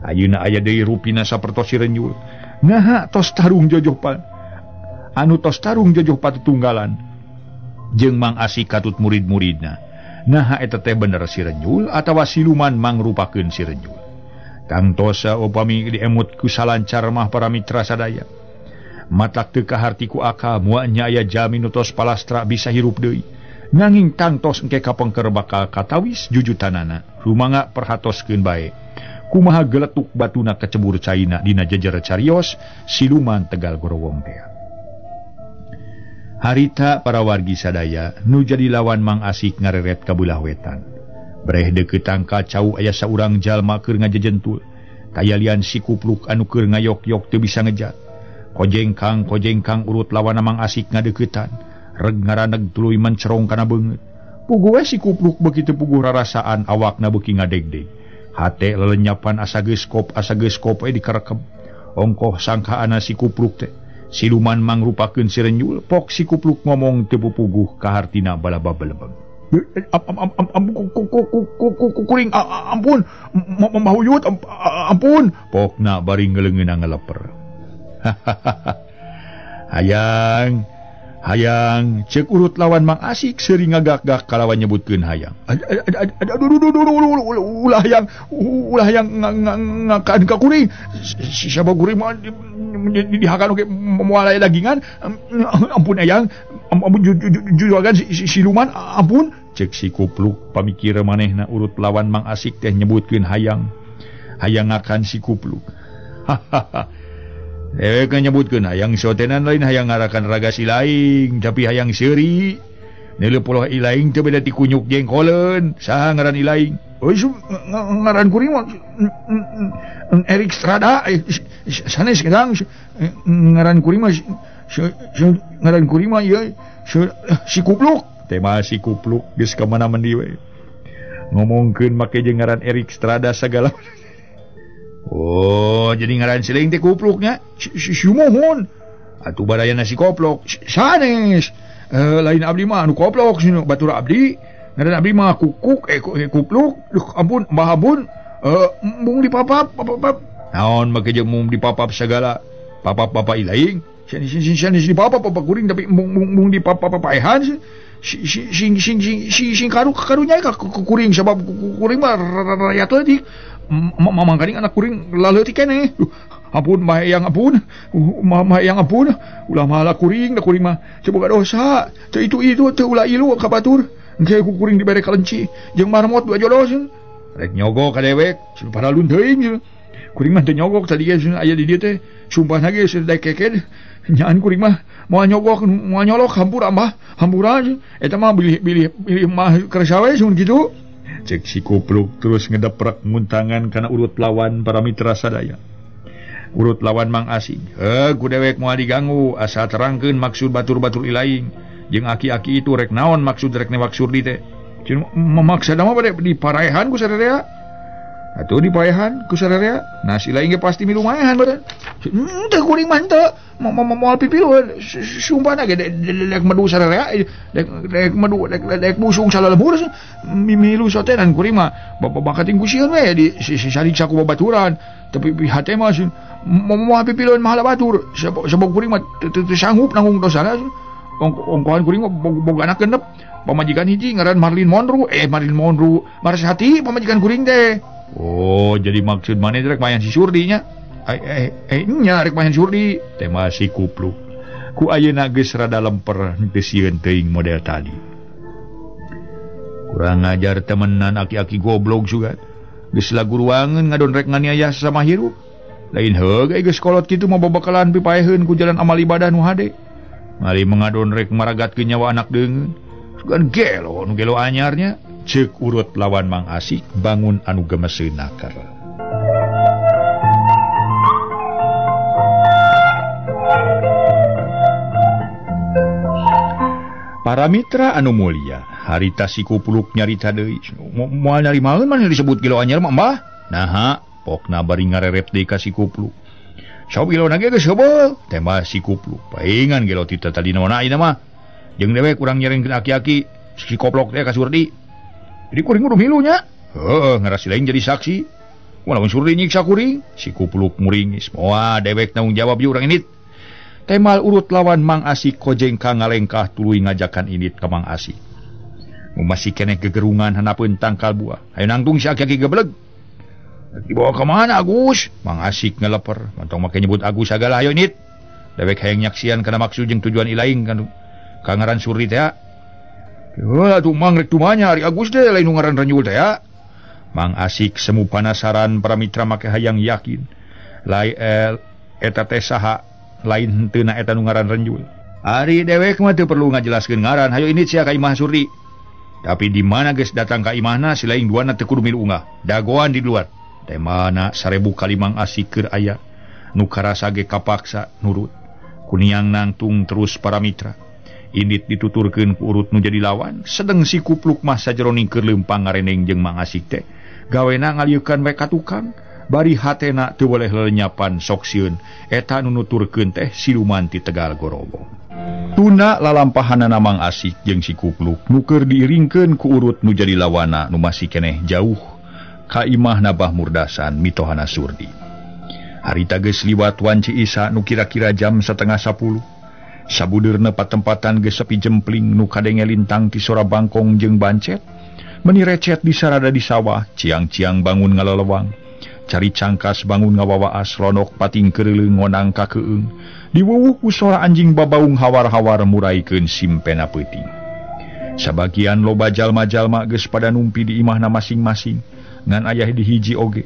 Ayeuna aya deui rupina sapertos si Renyul. Naha tos tarung jojoh pan anu tos tarung jojoh patutunggalan jeung Mang Asik katut murid-muridna. Naha eta teh bener si Renyul atawa siluman mangrupakeun si Renyul. Tangtosa upami diemut ku salancar mah para mitra sadaya. Matak teu kaharti ku akal moal nya aya jalmi nu tos palastra bisa hirup deui. Nanging tangtos engke kapengker bakal katawis jujutanana. Rumangga perhatoskeun bae. Kumaha geletuk batuna kecebur caina dina jejer carios siluman Tegal Gorowong teh. Harita para wargi sadaya nu jadi lawan Mang Asik ngareret ka beulah wetan. Breh deukeut tangka cau aya saurang jalma keur ngajejentul. Tayalian si kupluk anu keur ngayok-yok teu bisa ngejat. Kojengkang-kojengkang urut lawan Mang Asik ngadeuketan. Reg ngaraneg tuluy mencerong kana beungeut. Puguh we si kupluk beuki teu puguh rarasaan awakna beuki ngadegdeg. Hate lelenyapan asa geus kop we dikarekeb. Ongkoh sangkaana si kupluk teh siluman mangrupakeun si Renyul, pok si kupluk ngomong teu puguh kahartina balaba-balebeg. Kuring ampun mahuyut ampun, pokna bari ngeleungeunna ngaleper. Hayang hayang ceuk urut lawan Mang Asik seuri ngagak-gak kalawan nyebutkeun hayang. Ulah hayang ulah hayang ngakan ka kuring. Siapa kuring mah dihakan oge moal aya dagingan. Ampun hayang, ampun juragan siluman, ampun. Cek si kupluk pamikir manehna urut lawan Mang Asik teh nyebutkeun hayang. Hayang ngakan si kupluk. Hahaha. Dewek nyebutkeun hayang sotenan lain hayang ngarakan raga si laing, tapi hayang seuri. Neuleuh poloh ilaing teu beda ti kunyuk jengkoleun. Saha ngaran ilaing? Euy ngaran kuring mah Erik Strada sanes gedang ngaran kuring mah ngaran kuring mah ieu si kupluk. Tema si kupluk geus ka mana mendi we. Ngomongkeun make jeung ngaran Erik Strada sagala. Oh, jadi ngaran siling teh kupluknya. Si mohon. Atuh barayana si koplok. Sanes. Lain abdi mah anu koplok sinu batur abdi. Ngaran abdi mah kukuk kupluk. Duh ampun, mbah ampun. Mung dipapap, papap. Naon make jeung mung dipapap sagala. Papa-papa ilaing sing sing sing di papa-papa kuring tapi mung di papa-papaehan sing sing sing sing karu karunya ka kuring sebab kuring mah rakyat leutik mangkaning anak kuring laleutik keneh. Ampun mah yang ampun, mah yang ampun, ulah malah kuring, da kuring mah coba dosa, teu itu teu ulah ilu ka batur, engke ku kuring dibere kalenci, jeung marmot dua jodoh. Rek nyogok ka dewek, paralun teuing. Kuring mah teu nyogok tadi ge aya di dieu teh, sumpahna ge daek keked, nyaan kuring mah moal nyogok, moal nyolok hampura mah, hampura eta mah bilih bilih mah kersa we sun kitu. Cek si kupluk terus ngedeprak nguntangan kana urut lawan para mitra sadaya. Urut lawan Mang Asing. Heh, ku dewek moal diganggu, asa terangkeun maksud batur-batur ilaing. Jeung aki-aki itu rek naon maksud rek newak Surdi teh. Ceun memaksa mah bade diparaehan ku sararea. Atuh dipaehan ku sararea. Nah si laing ge pasti milu maehan bade. Teu kuring mah henteu. Moal pipilu sumpahna ge dek medu sararea, dek medu dek busung salalebur milu sotenan kuring mah. Bapak ku sieun we di sariksa ku babaturan. Tapi hate mah moal pipiluan mahala batur. Sabab kuring mah teu sanggup nanggung dosana. Ongkohan kuring mah boga anak genep. Pamajikan hiji ngaran Marlin Monroe, Marlin Monroe, Marsati pamajikan kuring teh. Oh, jadi maksud maneh rek mayan si Surdi nya? Nya rek mayan Surdi. Teh mah si kupluk. Ku ayeuna geus rada lemper teu sieun teuing model tadi. Kurang ajar temenan aki-aki goblok sugan. Geus lagu ruangeun ngadon rek nganiaya sasama hirup. Lain heug geus kolot kitu mah babakalan pipaeheun ku jalan amal ibadah nu hade. Mari mengadon rek maragatkeun nyawa anak deungeun. Sugan gelo nu gelo anyarnya. Ceuk urut lawan Mang Asik bangun anu gemeseun naker. Para mitra anu mulia, harita si kupluk nyarita deui. Moal narimaeun mah disebut gelo anyar mah mbah. Naha, pokna bari ngarerep deui ka si kupluk. Sok gelona ge geus heubeul, tembah si kupluk. Paingan gelo ti tadi naon ayeuna mah. Jeung dewek urang nyerengkeun aki-aki si koplok teh ka Surdi. Jadi kuring kudu milu nya. Heuh, ngarasi lain jadi saksi. Walaupun Surdi nyiksa kuring, si kupluk muringis. Moal dewek tanggung jawab ieu urang indit. Temal urut lawan Mang Asik kojeng ka ngalengkah tuluy ngajakan indit ka Mang Asik. Masih keneh gegerungan hanapeun tangkal buah. Hayu nangtung si aki-aki gebeleg. Dibawa ke mana Agus? Mang Asik ngeleper. Mantong make nyebut Agus sagala hayu indit. Dewek hayang nyaksian kana maksud jeung tujuan ilaing kan ka ngaran Surdi teh. Heuh atuh Mang rek tumanya ari Agus teh lain nu ngaran Renjul teh. Mang Asik semu panasaran para mitra make hayang yakin. Lai eta teh saha lain henteu na eta nu ngaran Renjul. Ari dewek mah teu perlu ngajelaskeun ngaran, hayu indit sia ka imah Surdi. Tapi di mana geus datang ka imahna si lain duana teu kudu milu unggah. Dagoan di luar. Teh mana 1000 kali Mang Asik keur aya nu karasa ge kapaksa nurut. Kuniang nangtung terus para mitra. Indit dituturkeun ku urut nu jadi lawan, sedeng si kupluk mah sajeroning keur leumpang ngareneng jeung Mang Asik teh. Gawena ngalieukan we ka tukang, bari hatena teu boleh lelenyapan sok sieun. Eta nu nuturkeun teh siluman ti Tegal Gorobong. Tuna lalampahanana Mang Asik jeung si kupluk nu keur diiringkeun ku urut nu jadi lawana nu masih keneh jauh ka imahna Bah Murdasan mitohana Surdi. Harita geus liwat wanci Isa nu kira-kira jam 9:30. Sabudeurna patempatan geus sepi jempling nu kadenge lintang ti sora bangkong jeung bancet. Meni recet di sarada di sawah, ciang-ciang bangun ngalelewang. Cari cangkas bangun ngawawaas lonok pating keureuleung ngonang ka keung. Diwuwuh ku sora anjing babaung hawar-hawar muraikeun simpena peuting. Sabagian loba jalma-jalma geus pada numpi di imahna masing-masing, ngan aya di hiji oge.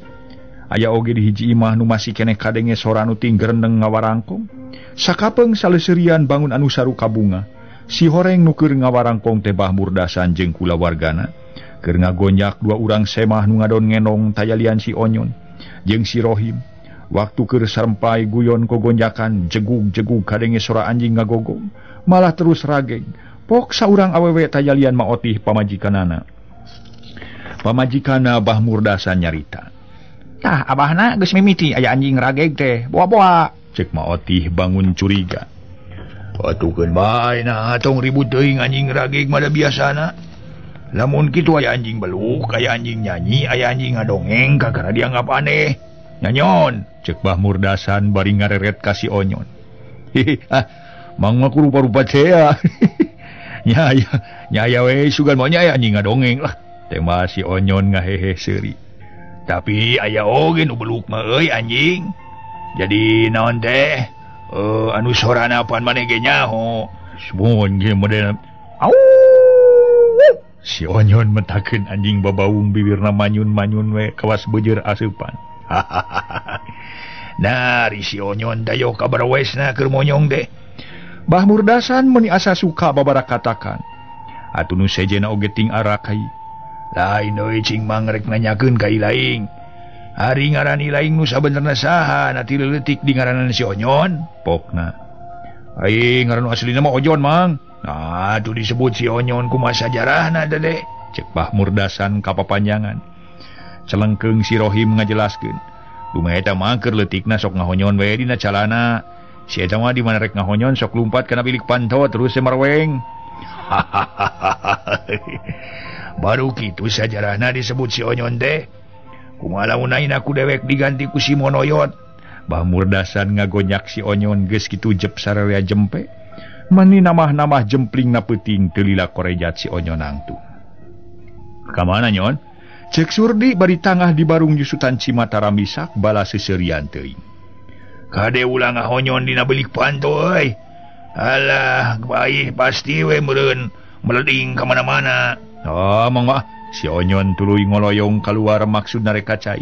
Aya oge di hiji imah nu masih keneh kadenge sora nu tinggerendeng ngawarangkong. Sakapeung saleseurian bangun anu saruka bunga. Si horeng nu keur ngawarangkong teh Bah Murdasan jeung kulawargana. Keur ngagonjak dua urang semah nu ngadon ngenong tayalian si Onyon jeung si Rohim. Waktu keur sarempai guyon kogonjakan jegug-jegug kadenge sora anjing ngagogong, malah terus rageng. Pok saurang awewe tayalian maotih pamajikanana. Pamajikanna Bah Murdasan nyarita. Tah abahna geus mimiti aya anjing rageg teh, boa-boa. Cek maotih bangun curiga. Atukeun bae nah tong ribut teuing anjing rageg mah da biasana. Lamun kitu aya anjing beluk, aya anjing nyanyi, aya anjing ngadongeng kakara dianggap aneh. Nyanyon cek Bah Murdasan bari ngareret ka si Onyon. Hihi ah mang mah ku rupa-rupa tea. Nya aya nya aya we sugan mah nya aya anjing ngadongeng lah. Tema si Onyon ngahehe seuri. Tapi aya oge nu beluk mah euy anjing. Jadi naon teh? Anu sorana pan maneh ge nyaho. Sumun ge model. Au. Si Onyon metakeun anjing babaung bibirna manyun-manyun we kawas beujeur aseupan. Nah, si Onyon dayoh kabar wesna keur monyong deh. Bah Murdasan meuni asa suka babarakatakan. Atuh nu sejenna oge ting arakai. Lain euy cing mangrek nanyakeun ka ilaing. Ari ngaran ilaing nu sabenerna saha na ti leutik di ngaranan si Onyon pokna. Ai ngaran aslina mah Ojon mang. Nah, tuh disebut si Onyon kumaha sajarahna dede. Cek Bah Murdasan kapapanjangan. Celengkeung si Rohim ngajelaskeun. Dumeh eta mah keur leutikna sok ngahonyon we dina calana. Si eta mah di mana rek ngahonyon sok lumpat kana bilik panto terus semarweng. Baru kitu sajarahna disebut si Onyon teh. Kumaha lamun ayeuna ku dewek diganti ku si Monoyot. Bah Murdasan ngagonyak si Onyon geus kitu jep sararea jempe. Mani namah-namah jemplingna peuting teu lila korejat si Onyon nangtu. Ka mana Nyon? Cek Surdi bari tangah di barung nyusutan Cimata misak bala seuseurian teuing. Kade ulah ngahonyon dina belik panto euy. Alah, baih pasti we meureun meleding ka mana-mana. Oh, mang mah si Onyon tuluy ngoloyong keluar maksud rek ka cai.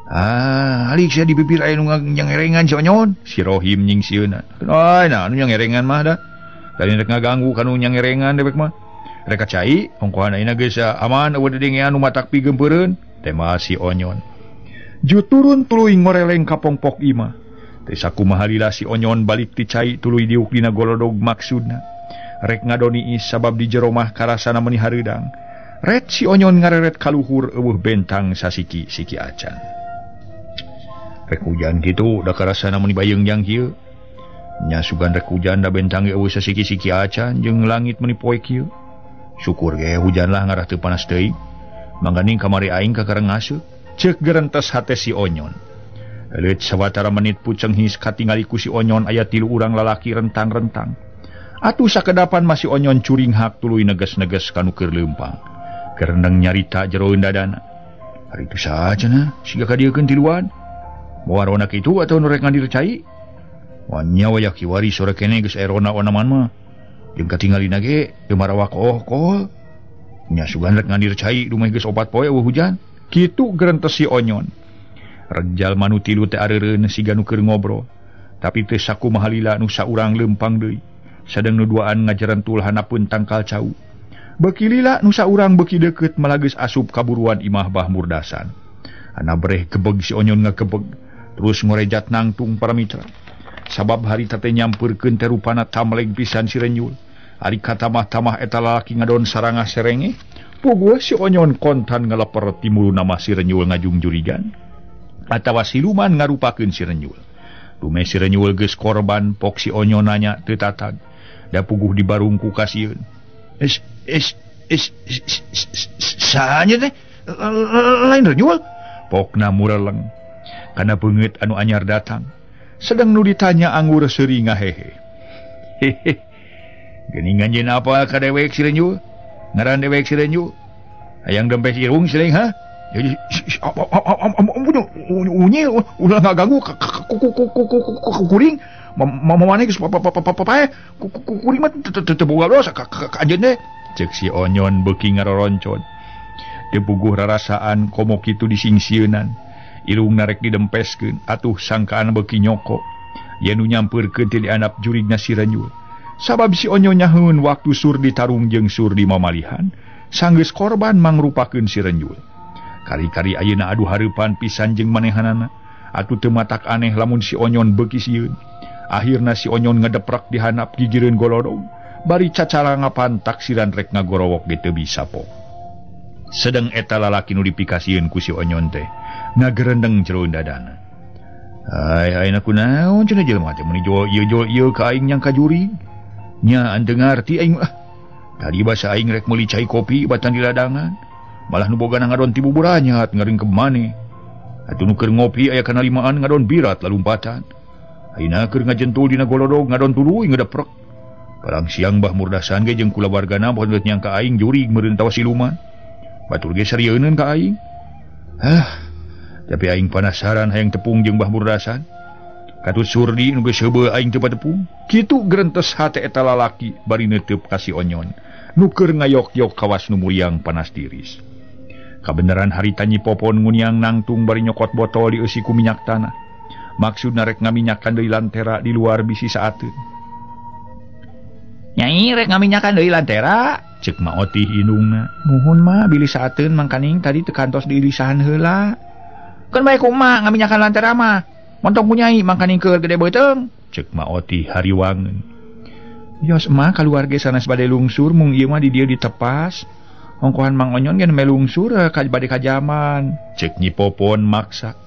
Ah, alik sia di bibir aya nu nyangerengan si Onyon. Si Rohim nyingsieunan. Ay, nah anu nyangerengan mah da. Tadi rek ngaganggu kanu nyangerengan dewek mah. Rek ka cai, ongkohan ayeuna geus aman eueuh dedengean nu matak pigempeureun. Tema si Onyon. Ju turun tuluy ngoreleng ka pongpok imah. Teh sakumaha lila si Onyon balik ti cai tuluy diuk dina golodog maksudna. Rek ngadoni is sabab di jero mah karasana meuni hareudang. Ret si Onyon ngareret kaluhur eueuh bentang sasiki-siki acan. Rek hujan kitu da karasana meuni bayeung-yang kieu. Nya sugan rek hujan da bentang ge eueuh sasiki-siki acan jeung langit meuni poek kieu. Syukur ge hujan lah ngarah teu panas teuing. Mangganing kamari aing kakara ngaseuh. Ceuk gerentes hate si Onyon. Leuit sawatara menit puceng his katingali ku si Onyon aya tilu urang lalaki rentang-rentang. Atuh sakedapan masih Onyon curinghak tuluy neges-neges kanu keur leumpang. Kerendeng nyarita jeroeun dadana. Hari itu saja nah, siga kadieukeun tiluan. Moal rona kitu atuh nu rek ngadir cai. Wanya waya kiwari sore kene geus aya rona onaman mah. Jeung katingalina ge teu marawak oh-koh. Nya sugan rek ngadir cai dumeh geus 4 poe eueuh hujan. Kitu gerentes si Onyon. Reg jalma nu tilu teh areureun siga nu keur ngobrol. Tapi teu sakumaha lila nu saurang leumpang deui. Sadeng nu duaan ngajerentul hanapeun tangkal cau. Beuki lila nu saurang beuki deukeut malah geus asup kaburuan imah Bah Murdasan. Ana breh gebeg si Onyon ngagebeg terus ngorejat nangtung para mitra. Sabab harita teh nyampeurkeun teh rupana tamleg pisan si Renyul. Ari katamah-tamah eta lalaki ngadon sarangah serenge. Puguh si Onyon kontan ngaleper timulu nama si Renyul ngajungjurigan. Atawa siluman ngarupakeun si Renyul. Dume si Renyul geus korban pok si Onyon nanya teu tatag. Da puguh dibarung ku kasieun. Es es es sahanya teh lain Renyul. Pokna mureleng. Kana beungeut anu anyar datang. Sedang nu ditanya anggur seuri ngahehe. Hehe. Geuningan jeung apa ka dewek si Renyul? Ngaran dewek si Renyul. Hayang dempes irung si Reng ha? Jadi unyi ulah ngaganggu kuring mamane geus papae kuring mah teu boga dosa ka anjeun teh. Ceuk si Onyon beuki ngaroroncon. Teu puguh rarasaan komo kitu disingsieunan. Irungna rek didempeskeun atuh sangkaan beuki nyoko. Yen nu nyampeurkeun teh dianap jurigna si Renyul. Sabab si Onyon nyaheun waktu Surdi tarung jeung Surdi mamalihan, sanggeus korban mangrupakeun si Renyul. Kari-kari ayeuna adu hareupan pisan jeung manehanana. Atuh teu matak aneh lamun si Onyon beuki sieun. Akhirna si Onyon ngedeprak di handap gigireun golodog, bari cacarangapan taksiran rek ngagorowok ge teu bisa po. Sedeng eta lalaki nu dipikasieun ku si Onyon teh ngagerendeng jero dadana. Ai ayeuna kunaon cenah jelema teh meuni jol ieu ka aing nyangka jurig. Nya teu ngarti aing ah. Tadi basa aing rek meuli cai kopi batan di ladangan. Malah nu boga ngadon ti buburanyat ngaringkeb maneh. Atuh nu keur ngopi aya kana limaan ngadon birat lalumpatan. Ayeuna keur ngajentul dina golodog ngadon tuluy ngedeprek. Parang siang Bah Murdasan ge jeung kulawargana poho nyangka aing jurig meureun tawa siluman. Batur ge sarieun ka aing. Hah, tapi aing panasaran hayang tepung jeung Bah Murdasan. Katut Surdi nu geus heubeul aing teu patepung. Kitu gerentes hate eta lalaki bari neuteup ka si Onyon. Nu keur ngayok-yok kawas nu muriang panas tiris. Kabeneran harita Nyi Popon nguniang nangtung bari nyokot botol dieusi ku minyak tanah. Maksudna rek ngaminyakan deui lantera di luar bisi saateun. Nyai rek ngaminyakan deui lantera, ceuk Ma Otih indungna. Muhun mah bilih saateun mangkaning tadi teu kantos diirisahan heula. Keun bae ku emak ngaminyakan lantera mah. Montong ku nyai mangkaning keur gede beuteung, ceuk Ma Otih hariwangeun. Yos emak kaluarga sanes bade lungsur mung ieu mah di dieu ditepas. Ongkohan Mang Onyon ge nembe lungsur ka bade kajaman, ceuk Nyi Popon maksa.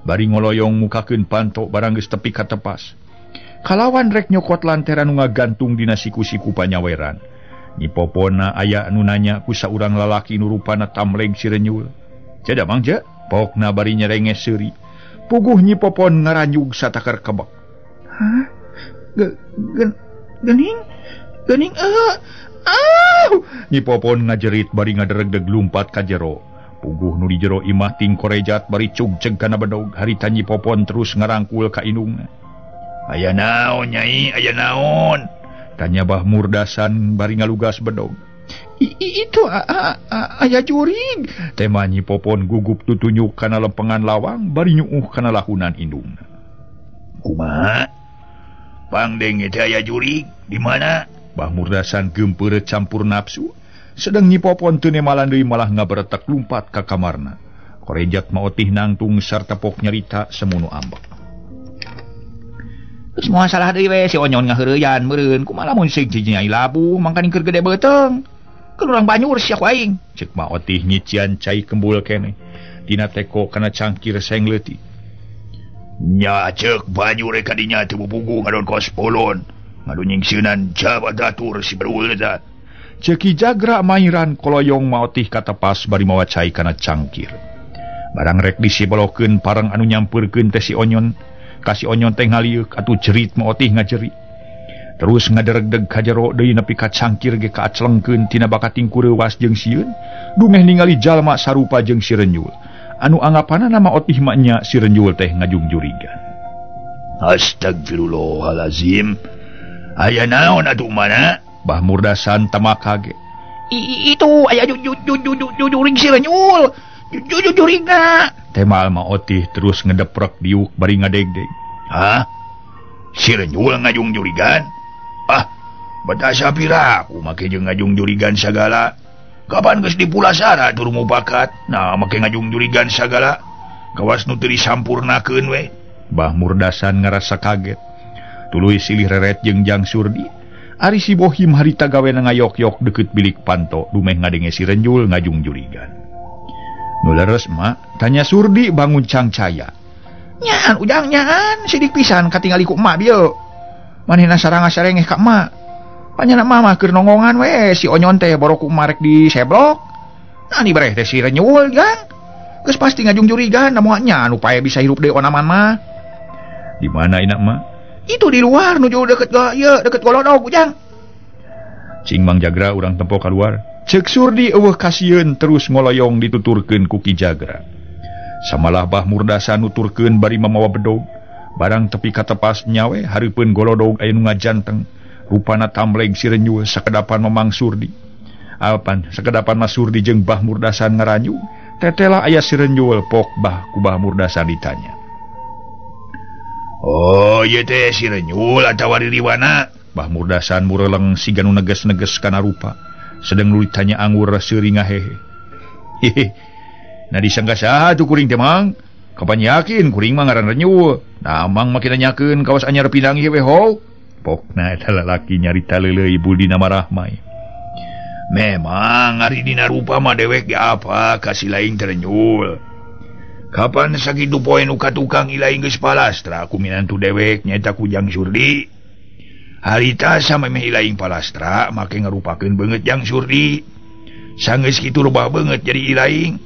Bari ngoloyong mukakeun panto barang geus tepi ka tepas. Kalawan rek nyokot lantera nu ngagantung dina siku-siku panyaweran. Nyi Popona aya nu nanya ku saurang lalaki nu rupana tamleng sirenyul. "Ceuk da Mang ceuk?" Pokna bari nyerenges seuri. Puguh Nyi Popon ngaranyug satakar kebek. "Hah? Gening? Gening ah!" Nyi Popon ngajerit bari ngaderegdeg lumpat ka jero. Puguh nu di jero imah ting korejat bari cugceg kana bedog. Harita Nyi Popon terus ngarangkul ka indungna. "Aya naon Nyai, aya naon?" Tanya Bah Murdasan bari ngalugas bedog. Itu aya jurig." Tema Nyi Popon gugup tutunyuk kana lempengan lawang bari nyuuh kana lahunan indungna. "Kumaha? Pangdenge teh aya jurig di mana?" Bah Murdasan geumpeureut campur nafsu. Sedang Nyi Popon teu nemalan deui malah ngaberetek lumpat ka kamarna. Korejat Ma Otih nangtung sarta pok nyarita semunu ambek. Geus moal salah deui we si Onyon ngaheureyan meureun kumaha lamun sing nyai labuh mangkaning keur gede beuteung. Keur urang banyur sia ku aing. Ceuk Ma Otih nyician cai kembul keneh. Dina teko kana cangkir seng leutik. "Nya ceuk banyur ka dinya teu bubugu ngadon kos polon. Ngadon nyingsieunan jabat datur si berul eta." Ceuk Ki Jagra mairan koloyong Ma Otih katepas bari mawa cai kana cangkir. Barang rek disibolokeun parang anu nyampeurkeun teh si Onyon. Ka si Onyon teh ngalieuk atuh jerit Ma Otih ngajerit. Terus ngaderegdeg ka jero deui nepi ka cangkir ge kaaclengkeun tina bakating kureuwas jeung sieun. Dumeh ningali jalma sarupa jeung si Renyul. Anu anggapanana Ma Otih mah nya si Renyul teh ngajungjurigan. "Astagfirullahalazim. Aya naon atuh mana?" Bah Murdasan tamak kaget. Itu aya juring si Renyul. Jujurigna. Tema Ma Otih terus ngedeprek diuk bari ngadegdeg. "Hah? Si Renyul ngajungjurigan? Ah, betasa piraku make jeung ngajungjurigan sagala. Kapan geus dipulasara tur mupakat? Nah, make ngajungjurigan sagala. Kawas nu teu disampurnakeun we." Bah Murdasan ngarasa kaget. Tuluy silih reret jeung Jang Surdi. Ari si Bohim harita gawena ngayok-yok deukeut bilik panto dumeh ngadenge si Renyul ngajungjurigan. "Nu leres, Mak?" tanya Surdi bangun cangcaya. "Nyaan ujang nyaan, sidik pisan katingali ku emak bieu. Manehna saranga sarengeh ka emak. Panyana emak mah keur nongongan we si Onyon teh boro ku emak rek diseblok. Nah dibereh teh si Renyul, Jang. Geus pasti ngajungjurigan, da moal nya anu pae bisa hirup deui onaman mah." "Di mana inak, Mak?" "Itu di luar nuju deket ieu deket golodog, Ujang." "Cing Mang Jagra urang tempo kaluar." Ceuk Surdi eueuh kasieun terus ngoloyong dituturkeun ku Ki Jagra. Samalah Bah Murdasan nuturkeun bari mamawa bedog. Barang tepi ka tepas nyawe hareupeun golodog aya nu ngajanteng. Rupana tamleg si Renyul sakedapan Mamang Surdi. Alpan sakedapan Mas Surdi jeung Bah Murdasan ngaranyu. Tetela aya si Renyul pok bah ku Bah Murdasan ditanya. "Oh, ieu teh si Renyul atawa ririwana?" Bah Murdasan mureleng siga nu neges-neges kana rupa. Sedeng nu ditanya anggur seuri ngahehe. "Hehe. Nah disangka saha tuh kuring teh, Mang? Kapan yakin kuring mah ngaran Renyul. Nah, Mang makin nanyakeun kawas anyar pinang ieu we ho." Pokna eta lalaki nyarita leuleuy budina marahmai. "Memang ari dina rupa mah dewek ge apa kasih lain teh Renyul. Kapan sakitu poe nu ka tukang ilaing geus palastra ku minantu dewek nyaeta ku Jang Surdi. Harita samemeh ilaing palastra make ngarupakeun beungeut Jang Surdi. Sanggeus kitu robah beungeut jadi ilaing.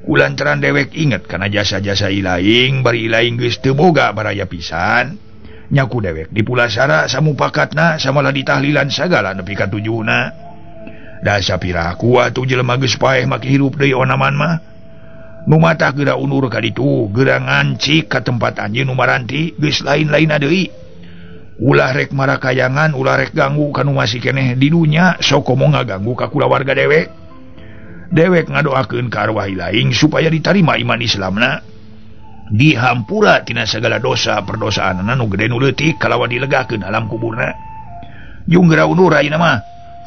Kulantaran dewek inget kana jasa-jasa ilaing bari ilaing geus teu boga baraya pisan. Nyaku dewek dipulasara samupakatna samalah ditahlilan sagala nepi ka tujuhna. Da sapiraku atuh jelema geus paeh make hirup deui onaman mah. Nu mata geura unur ka ditu, geura ngancik ka tempat anjeun nu maranti geus lain-lainna deui. Ulah rek marakayangan, ulah rek ganggu ka nu masih keneh di dunya, sok komo ngaganggu ka kulawarga dewek. Dewek ngadoakeun ka arwah ilaing supaya ditarima iman Islamna, dihampura tina sagala dosa perdosaanana nu gede nu leutik kalawan dilegakeun alam kuburna. Jeung geura unur ayeuna mah,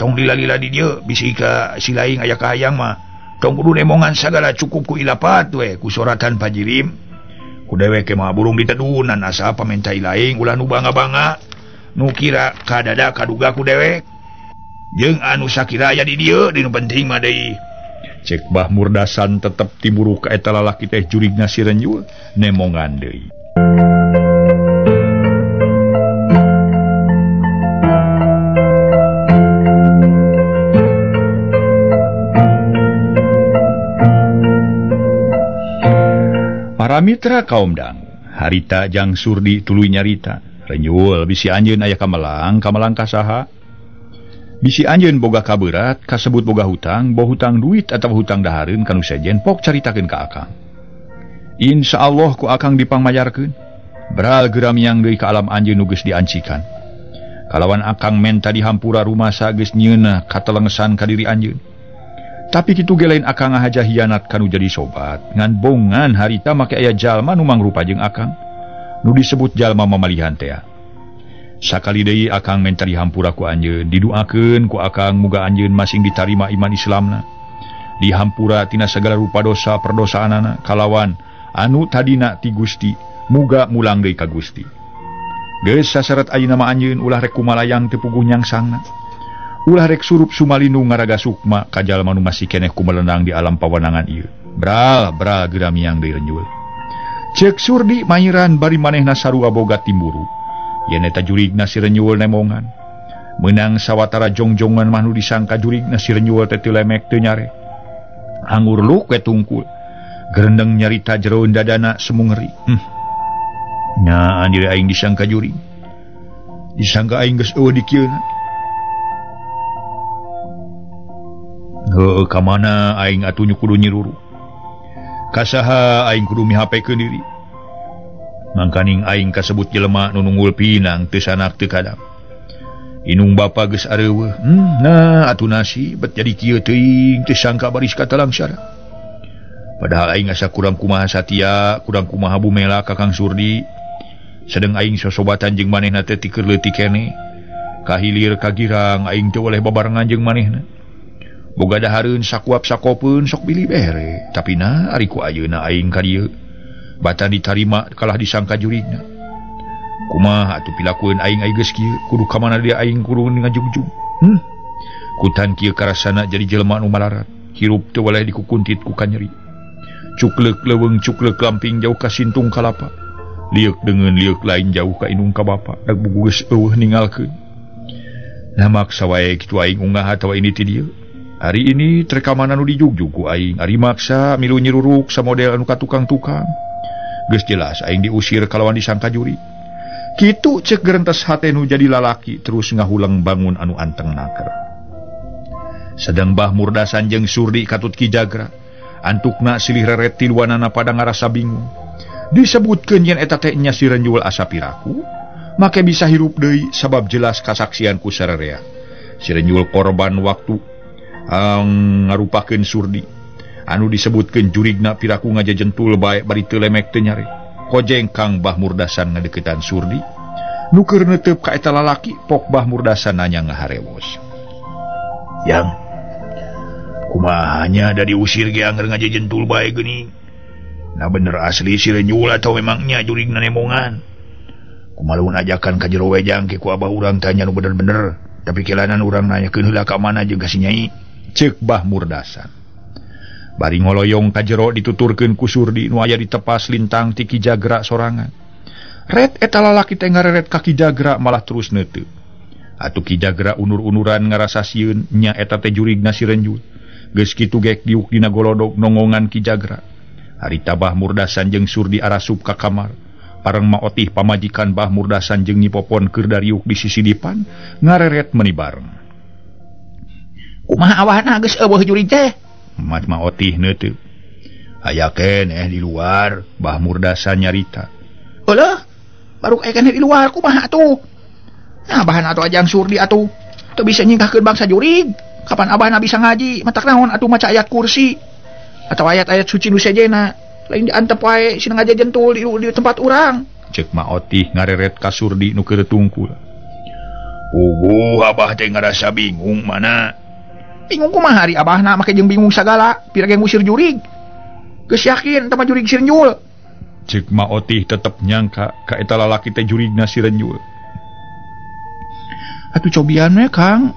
tong lila-lila di dieu bisi ka si laing aya kahayang mah. Tong kudu nemongan sagala cukup ku ilapat we ku soratan pajirim. Ku dewek mah burung ditedunan asa pamenta ilaing ulah nu bangga-bangga nu kira kadada kaduga ku dewek. Jeung anu sakira aya di dieu dinu penting mah deui. Cek Bah Murdasan tetep timburu ka eta lalaki teh jurigna si Renjul nemongan deui. Para mitra kaum dang, harita jang Surdi tuluy nyarita. Renjul bisi anjeun aya kamelang, kamelang ka saha? Bisi anjeun boga kaberat, kasebut boga hutang, boh hutang duit atau hutang dahareun kanu sejen pok caritakeun ka akang. Insyaallah ku akang dipangmayarkeun. Beral geura miang deui ka alam anjeun nu geus diancikan. Kalawan akang menta dihampura rumasa geus nyieunah katelengsan ka diri anjeun. Tapi kitu ge lain akang ngahaja hianat kanu jadi sobat, ngan bongan harita make aya jalma nu mangrupa jeung akang, nu disebut jalma mamalihan tea. Sakali deui akang menta dihampura ku anjeun, diduakeun ku akang muga anjeun masing ditarima iman Islamna. Dihampura tina sagala rupa dosa perdosaanana kalawan anu tadina ti Gusti, muga mulang deui ka Gusti. Geus saseret ayeuna mah anjeun ulah rek kumalayang teu puguh nyangsangna. Ulah rek surup sumalinu ngaraga sukma ka jalma nu masih keneh kumelenang di alam pawenangan ieu. Bral bral geura miang deui Renjul. Ceuk Surdi mahiran bari manehna sarua boga timburu. Yen eta jurigna si Renjul nemongan. Meunang sawatara jongjongan mah nu disangka jurigna si Renjul teh teu lemek teu nyare. Anggur luk we tungkul. Gerendeng nyarita jeroeun dadana semu ngeri. Nya diri aing disangka jurig. Disangka aing geus eueuh di kieuna. Heuh ka mana aing atuh kudu nyiruru. Kasaha aing kudu mihapekeun diri. Mangkaning aing kasebut jelema nu nunggul pinang teu sanak teu kadang. Inung bapa geus areuweuh. Nah atuh nasi bet jadi kieu teuing teu sangka baris katalangsara. Padahal aing asa kurang kumaha satia, kurang kumaha bumela ka Kang Surdi. Sedeng aing sosobatan jeung manehna teh ti keur leutik keneh. Kahilir kagirang aing teu oleh babarengan jeung manehna. Boga dahareun sakuap sakopeun sok bilih bere. Tapi nah ari ku ayeuna aing ka dieu. Batan ditarima kalah disangka jurigna. Kumaha atuh pilakueun aing ai geus kieu, kudu ka mana dia aing kudu ngajugjug. Kutan kieu karasana jadi jelema nu malarat, hirup teu waleh dikukuntit ku kanyeri. Cukleuk leuweung cukleuk lamping jauh ka sintung kalapa. Lieuk deungeun lieuk lain jauh ka indung ka bapa, dag buku geus eueuh ningalkeun. Nah maksa wae kitu aing ungah atawa ini ti dieu. Hari ini trekamana nu dijugjug ku aing, ari maksa milu nyiruruk samodel anu ka tukang-tukang. Geus jelas aing diusir kalawan disangka juri. Kitu cek gerentes hate nu jadi lalaki terus ngahuleng bangun anu anteng naker. Sedang Bah Murdasan jeung Surdi katut Ki Jagra, antukna silih reret tiluanana pada ngarasa bingung. Disebutkeun yen eta teh nya si Renjul asa piraku, make bisa hirup deui sabab jelas kasaksian ku sarerea. Si Renjul korban waktu ngarupakeun Surdi. Anu disebutkeun jurigna piraku ngajajentul bae bari teu lemek teu nyare. Kojeng Kang Bah Murdasan ngadeukeutan Surdi. Nu keur neuteup ka eta lalaki, pok Bah Murdasan nanya ngaharewos. Yang kumaha nya da diusir ge anger ngajajentul bae geuning. Nah bener asli si Renjul atau memangnya jurigna nemongan. Kumaha ajakan ka jero wejang ke ku abah urang tanya nu bener-bener, tapi kelanan urang nanyakeun heula ka mana jeung ka si Nyai. Ceuk Bah Murdasan. Bari ngoloyong ka jero dituturkeun ku Surdi nu aya ditepas lintang ti Ki Jagra sorangan. Ret eta lalaki teh ngareret ka Ki Jagra malah terus neuteup. Atuh Ki Jagra unur-unuran ngarasa sieun nya eta teh jurigna si Renjul. Geus kitu gek diuk dina golodog nongongan Ki Jagra. Harita Bah Murdasan jeung Surdi arasup ka kamar. Pareng maotih pamajikan Bah Murdasan jeung Nyi Popon keur dariuk di sisidipan ngareret meuni bareng. Kumaha awahna geus eueuh jurig teh? Mat maotih neuteup. Aya keneh di luar, Bah Murdasan nyarita. Eueuh, baru aya keneh di luar kumaha atuh? Nah, bahan atuh ajang Surdi atuh. Teu bisa nyingkahkeun bangsa jurig. Kapan abahna bisa ngaji? Matak naon atuh maca ayat kursi atau ayat-ayat suci nu sejena. Lain diantep wae sina ngajajentul di tempat urang. Cek maotih ngareret ka Surdi nu keur tungkul. Puguh abah teh ngarasa bingung mana. Bingung kumaha ari abahna make jeung bingung sagala, pira ge ngusir jurig. Geus yakin eta mah jurig si Renjul. Cek maotih tetep nyangka ka eta lalaki teh jurigna si Renjul. Atuh cobian we Kang.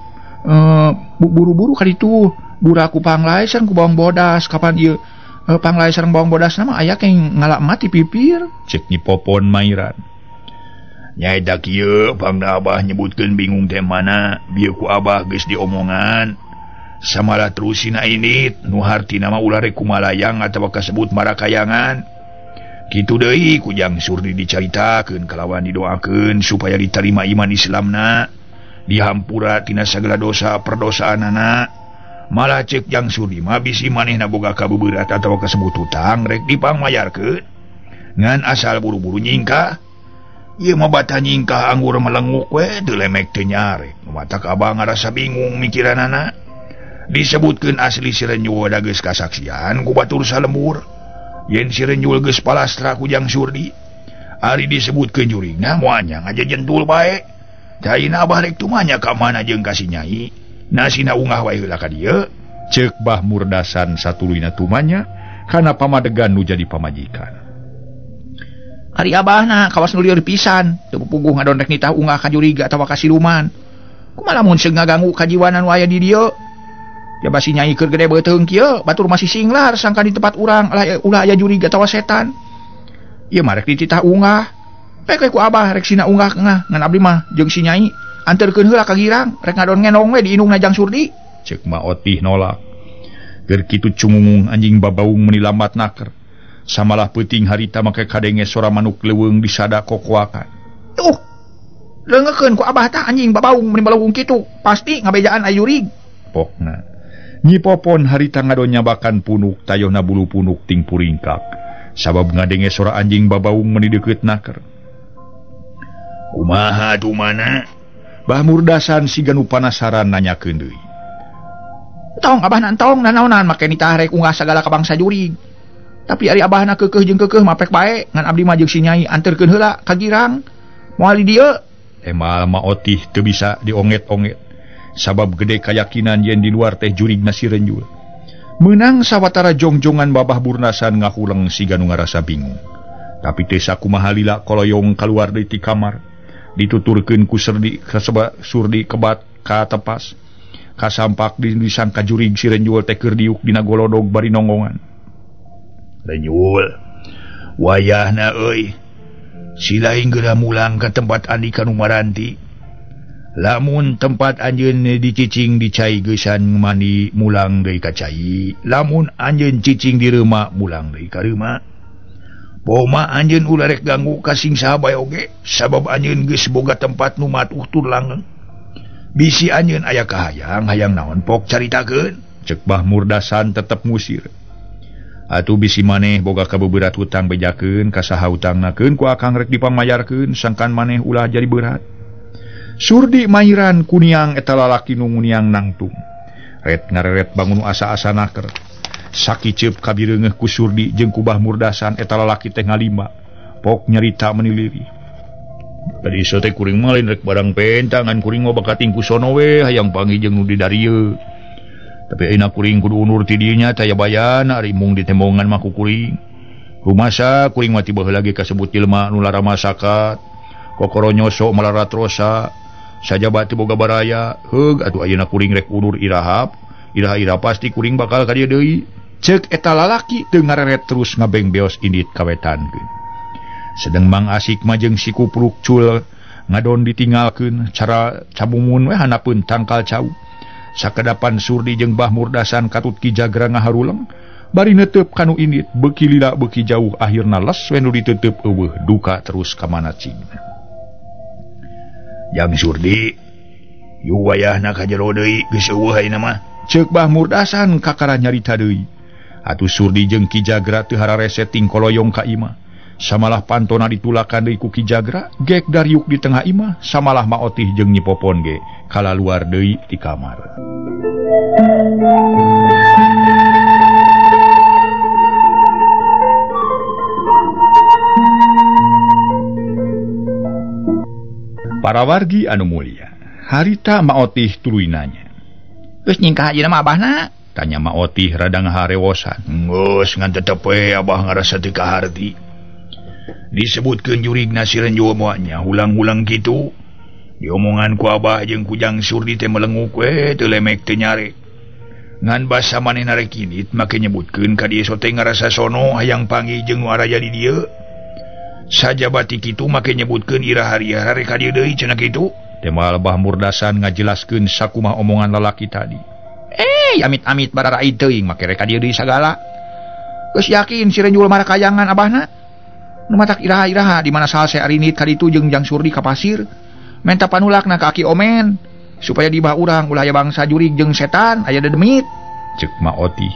Buru-buru ka ditu buraku panglai sareng ku bawang bodas kapan ieu panglai sareng bawang bodas nama aya keng ngalak mati pipir. Cek Nyi Popon mairan. Nyaeta kieu pangna abah nyebutkeun bingung teh mana bieu ku abah geus diomongan samalah terusina ini nu hartina mah ulah rek kumalayang atawa kasebut marakayangan. Kitu deui ku Jang Surdi dicaritakeun kalawan didoakeun supaya diterima iman Islamna, dihampura tina sagala dosa perdosaanana. Malah cek Jang Surdi mah bisi manehna boga kabeberat atawa kasebut hutang rek dipangmayarkeun ngan asal buru-buru nyingkah. Ieu mah bata nyingkah anggur melenguk we teu lemek teu nyarek. Matak abah ngarasa bingung mikiranana. Disebutkeun asli si Renjul da geus kasaksian ku batur salembur yen si Renjul geus palastra ku Jang Surdi. Ari disebutkeun jurigna moal nya ngajajentul bae. Caina abah rek tumanya ka mana jeung ka si Nyai. Nasina ungah wae heula ka dieu. Ceuk Bah Murdasan satuluyna tumanya kana pamadegan nu jadi pamajikan. Ari abahna kawas nu lieur pisan, teu puguh ngadon rek nitah ungah ka jurig atawa ka siluman. Kumaha lamun seung ngaganggu kajiwanan nu aya di dieu? Ya basi Nyai keur gede beuteung kieu, batur masih singlar sangka di tempat urang ulah aya jurig atawa setan. Ieu mah rek dititah ungah. Pek ku abah rek sina unggah ngah ngan abdi mah jeung si Nyai anterkeun heula ka girang rek ngadon ngenong we di indungna Jang Surdi. Ceuk maotih nolak. Keur kitu cungungung anjing babaung meuni lambat naker. Samalah peuting harita make kadenge sora manuk leuweung disada kokoakan. Tuh. Leungekeun ku abah tah anjing babaung meuni baleuweung kitu, pasti ngabejaan aya jurig. Pokna. Nyi Popon harita ngadon nyabakan punuk tayohna bulu punuk ting puringkak. Sabab ngadenge sora anjing babaung meuni deukeut naker. Kumaha tumana? Bah Murdasan siga nu panasaran nanyakeun deui. Tong abahna entong nanaonan make nitah rek unggah sagala ka bangsa jurig. Tapi ari abahna keukeuh jeung keukeuh mapek bae ngan abdi mah jeung si Nyai anterkeun heula ka girang. Moal di dieu. Emal maotih teu bisa dionget-onget. Sabab gede kayakinan yen di luar teh jurigna si Renjul. Meunang sawatara jongjongan Babah Murdasan ngahuleng siga nu ngarasa bingung. Tapi teu sakumaha lila koloyong kaluar deui ti kamar. Dituturkeun ku Surdi kaseba Surdi kebat ka tepas. Kasampak disangka jurig si Renjul teh keur diuk dina golodog bari nonggongan. Renjul, wayahna euy. Silaing geura mulang ka tempat andika nu maranti. Lamun tempat anjeun dicicing di cai geusan mandi mulang deui ka cai. Lamun anjeun cicing di reuma mulang deui ka reuma. Poma anjeun ulah rek ganggu ka sing saha bae oge sabab anjeun geus boga tempat nu matuh tur langgeng. Bisi anjeun aya kahayang hayang naon pok caritakeun. Ceuk Bah Murdasan tetep ngusir. Atuh bisi maneh boga kabeberat hutang bejakeun ka saha hutangnakeun ku akang rek dipangmayarkeun sangkan maneh ulah jadi berat. Surdi mairan kuniang eta lalaki nu nguniang nangtung. Ret ngareret bangun asa-asa naker. Sakiceup kabireungeuh ku Surdi jeung ku Bah Murdasan eta lalaki teh ngalima. Pok nyarita meniliri. Tadi ieu teh kuring mah lain rek barang penta ngan kuring mah bakating ku sono we hayang panggih jeung nu di darieu. Tapi ayeuna kuring kudu undur ti dieu nya taya bayana ari mung ditembongan mah ku kuring. Rumasa kuring mah ti baheula ge kasebut jelema nu laramasakat. Kokoro nyosok malaratrosa. Sajaba teu boga baraya, heug atuh ayeuna kuring rek undur irahap, iraha-iraha pasti kuring bakal ka dieu deui. Ceuk eta lalaki teu ngareret terus ngabeng beos indit kawetankeun. Sedeng Mang Asik mah jeung si Kupruk cul ngadon ditinggalkeun cara cabumun we hanapeun tangkal cau. Sakedapan Surdi jeung Bah Murdasan katut Ki Jagra ngaharuleng bari netep kanu indit beuki lila beuki jauh akhirna les we nu ditetep eueuh duka terus ka mana cingna. Jang Surdi yu wayahna ka jero deui geus eueuh ayeuna mah. Ceuk Bah Murdasan kakara nyarita deui. Atuh Surdi jeung Ki Jagra teu hararese tingkoloyong ka imah. Samalah pantona ditulakan deui ku Ki Jagra, gek dariuk di tengah imah, samalah Maotih jeung Nyi Popon ge kalaluar deui di kamar. Para wargi anu mulia, harita Maotih tuluy nanya. Geus nyingkah ayeuna mah abahna? Tanya Maotih rada ngaharewosan. Geus ngan tetep we abah ngarasa teu kaharti. Disebutkeun jurigna si Renjo moalnya hulang-hulang kitu. Diomongan ku abah jeung ku Jang Surdi teh melenguk we teu lemek teu nyarek. Ngan basa manehna rek indit make nyebutkeun ka dieu sote ngarasa sono hayang panggih jeung nu araya di dieu. Sajabati kitu make nyebutkeun iraha rek ka dieu deui cenah kitu. Temal Bah Murdasan ngajelaskeun sakumaha omongan lalaki tadi. Amit-amit bararai teuing make rek ka dieu deui sagala. Geus yakin si Renjul mah kayangan abahna. Nu matak iraha-iraha di mana salse arinit ka ditu jeung Jang Surdi ka pasir. Menta panulakna ka Aki Omen supaya dibah urang ulah aya bangsa jurig jeung setan aya dedemit. Ceuk Maotih.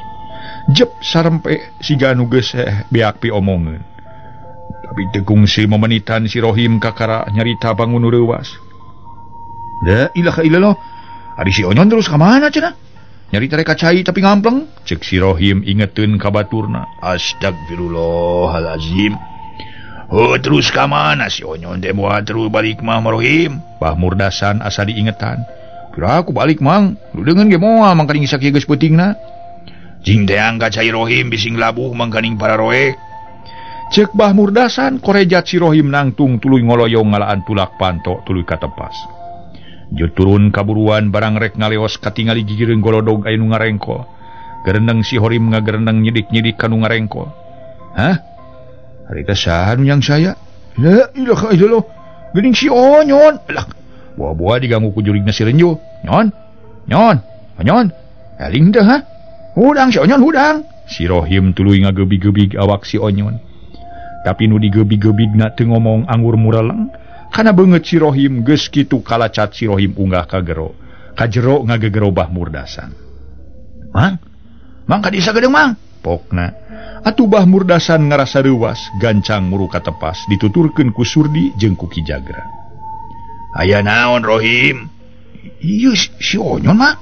Jep sarempe siga nu geus beak piomongeun. Tapi teu kungsi memenitan si Rohim kakara nyarita bangun nu reuwas. La ilaha illallah. Ari si Onyon terus ka mana cenah? Nyarita rek ka cai tapi ngampleng. Ceuk si Rohim ingeteun ka baturna. Astagfirullahalazim. Oh terus ka mana si Onyon teh moal terus balik mah Rohim. Bah Murdasan asa diingetan. Kira aku balik mang, lu deungeun ge moal mangkaning sakieu geus peutingna. Jing teang ka cai Rohim bising labuh mangkaning pararoek. Ceuk Bah Murdasan korejat si Rohim nangtung tuluy ngoloyong ngalaan tulak panto tuluy katepas. Jo turun kaburuan barang rek ngaleos katingali gigireun golodog aya nu ngarengkol. Gerendeng si Horim ngagerendeng nyidik-nyidik ka nu ngarengkol. Hah? Harita saha nu yang saya? La ilaha illallah. Geuning si Onyon. Lah, buah-buah diganggu ku jurigna si Renjo. Nyon. Nyon. Onyon. Eling teh ha? Hudang si Onyon hudang. Si Rohim tuluy ngagebig-gebig awak si Onyon. Tapi nu digebig-gebigna teu ngomong anggur muraleng. Kana beungeut si Rohim geus kitu kalacat si Rohim unggah ka gero. Ka jero ngagegero Bah Murdasan. Mang, mang ka disa geudeung mang. Pokna. Atuh Bah Murdasan ngarasa reuwas, gancang muru katepas dituturkeun ku Surdi jeung ku Ki Jagra. Aya naon Rohim? Ieu si Onyon mah.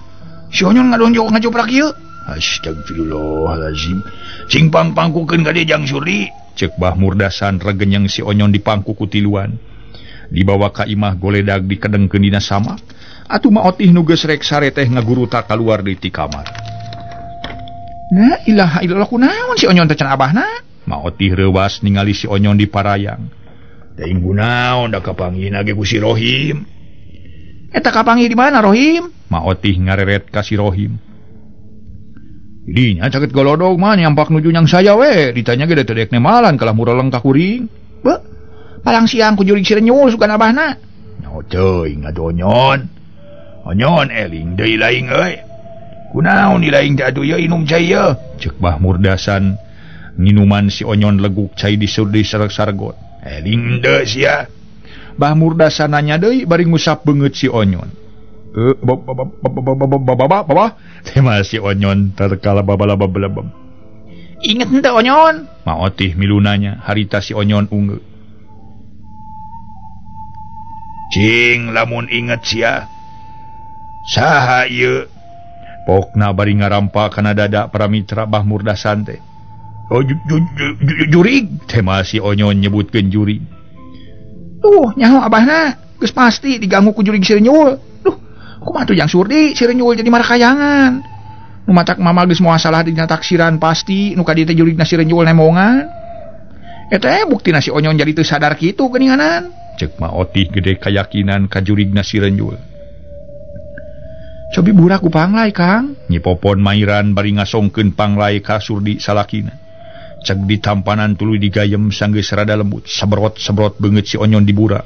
Si Onyon ngadonjok ngajoprak ieu. Astagfirullahalazim. Cing pangpangkukeun ka dieu Jang Surdi. Ceuk Bah Murdasan regenyeng si Onyon dipangku ku tiluan. Dibawa ka imah goledag dikedengkeun dina samak. Atuh Maotih nu geus rek sare teh ngaguruta kaluar deui ti kamar. La ilaha illallah kunaon si Onyon teh cenah abahna? Maotih reuwas ningali si Onyon di parayang. Teuing kunaon da kapanggihna ge ku si Rohim. Eta kapanggih di mana Rohim? Maotih ngareret ka si Rohim. Dinya caket golodog mah nyampak nuju nyang saya we, ditanya ge teu dek nemalan kalah mureleng ka kuring. Beuh. Palang siang ku jurig si Renyul sugan abahna. Nyaho teuing atuh Onyon. Onyon eling deui laing euy. Kunaon di laing teh atuh ieu inum cai ieu. Ceuk Bah Murdasan nginuman si Onyon leguk cai disurdi sareng-sargot. Eling deui sia. Bah Murdasan nanya deui bari ngusap beungeut si Onyon. Babah tema si Onyon terkala babalabab. Inget henteu Onyon? Maotih milu nanya harita si Onyon unggeu. Cing lamun inget sia. Saha ieu? Pokna bari ngarampa kana dada para mitra Bah Murdasan teh. Oh jurig tema si Onyon nyebutkeun jurig. Tuh nyaho abahna geus pasti diganggu ku jurig si Renyul. Duh, kumaha tuh Jang Surdi si Renyul jadi marakayangan. Nu matak mama geus moal salah dina taksiran pasti nu ka dieu teh jurigna si Renyul nemongan. Eta buktina si Onyon jadi teu sadar kitu geuninganan. Ceuk Maotih gede kayakinan ka jurigna si Renyul. Cobi burak ku panglai Kang. Nyi Popon mairan bari ngasongkeun panglai ka Surdi salakina. Cek ditampanan tuluy digayem sanggeus rada lembut. Sebrot-sebrot beungeut si Onyon dibura.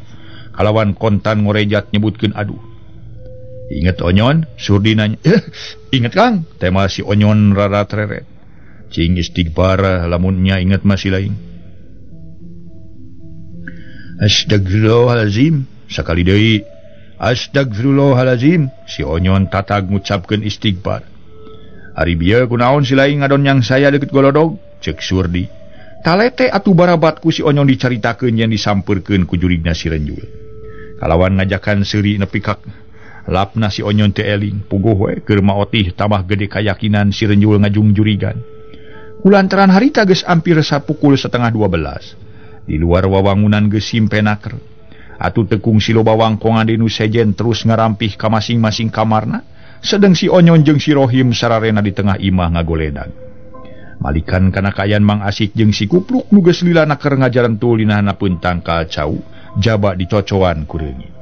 Kalawan kontan ngorejat nyebutkeun aduh. Inget Onyon? Surdi nanya. Inget Kang, tema si Onyon rara treret. Cing istighfar lamunnya inget masih lain. Astagfirullahalazim, sakali deui. Astagfirullahalazim, si Onyon tatag ngucapkeun istighfar. Ari bieu kunaon si lain ngadon yang saya deket golodog? Cek Surdi. Talete atuh barabat ku si Onyon dicaritakeun yang disampeurkeun ku jurigna si Renjul. Kalawan ngajakan seuri nepi ka lapna si Onyon teu eling, puguh we keur maotih tambah gede kayakinan si Renjul ngajung jurigan. Kulantaran harita geus ampir sapukul 11:30. Di luar wawangunan geus simpenaker. Atuh tekung si loba wangkongan dinu sejen terus ngarampih ka masing-masing kamarna, sedeng si Onyon jeung si Rohim sararena di tengah imah ngagoledag. Malikan kana kaayaan Mang Asik jeung si Kupluk nu geus lila naker ngajarentul dina handapeun tangkal cau, jaba dicocoan ku reungit.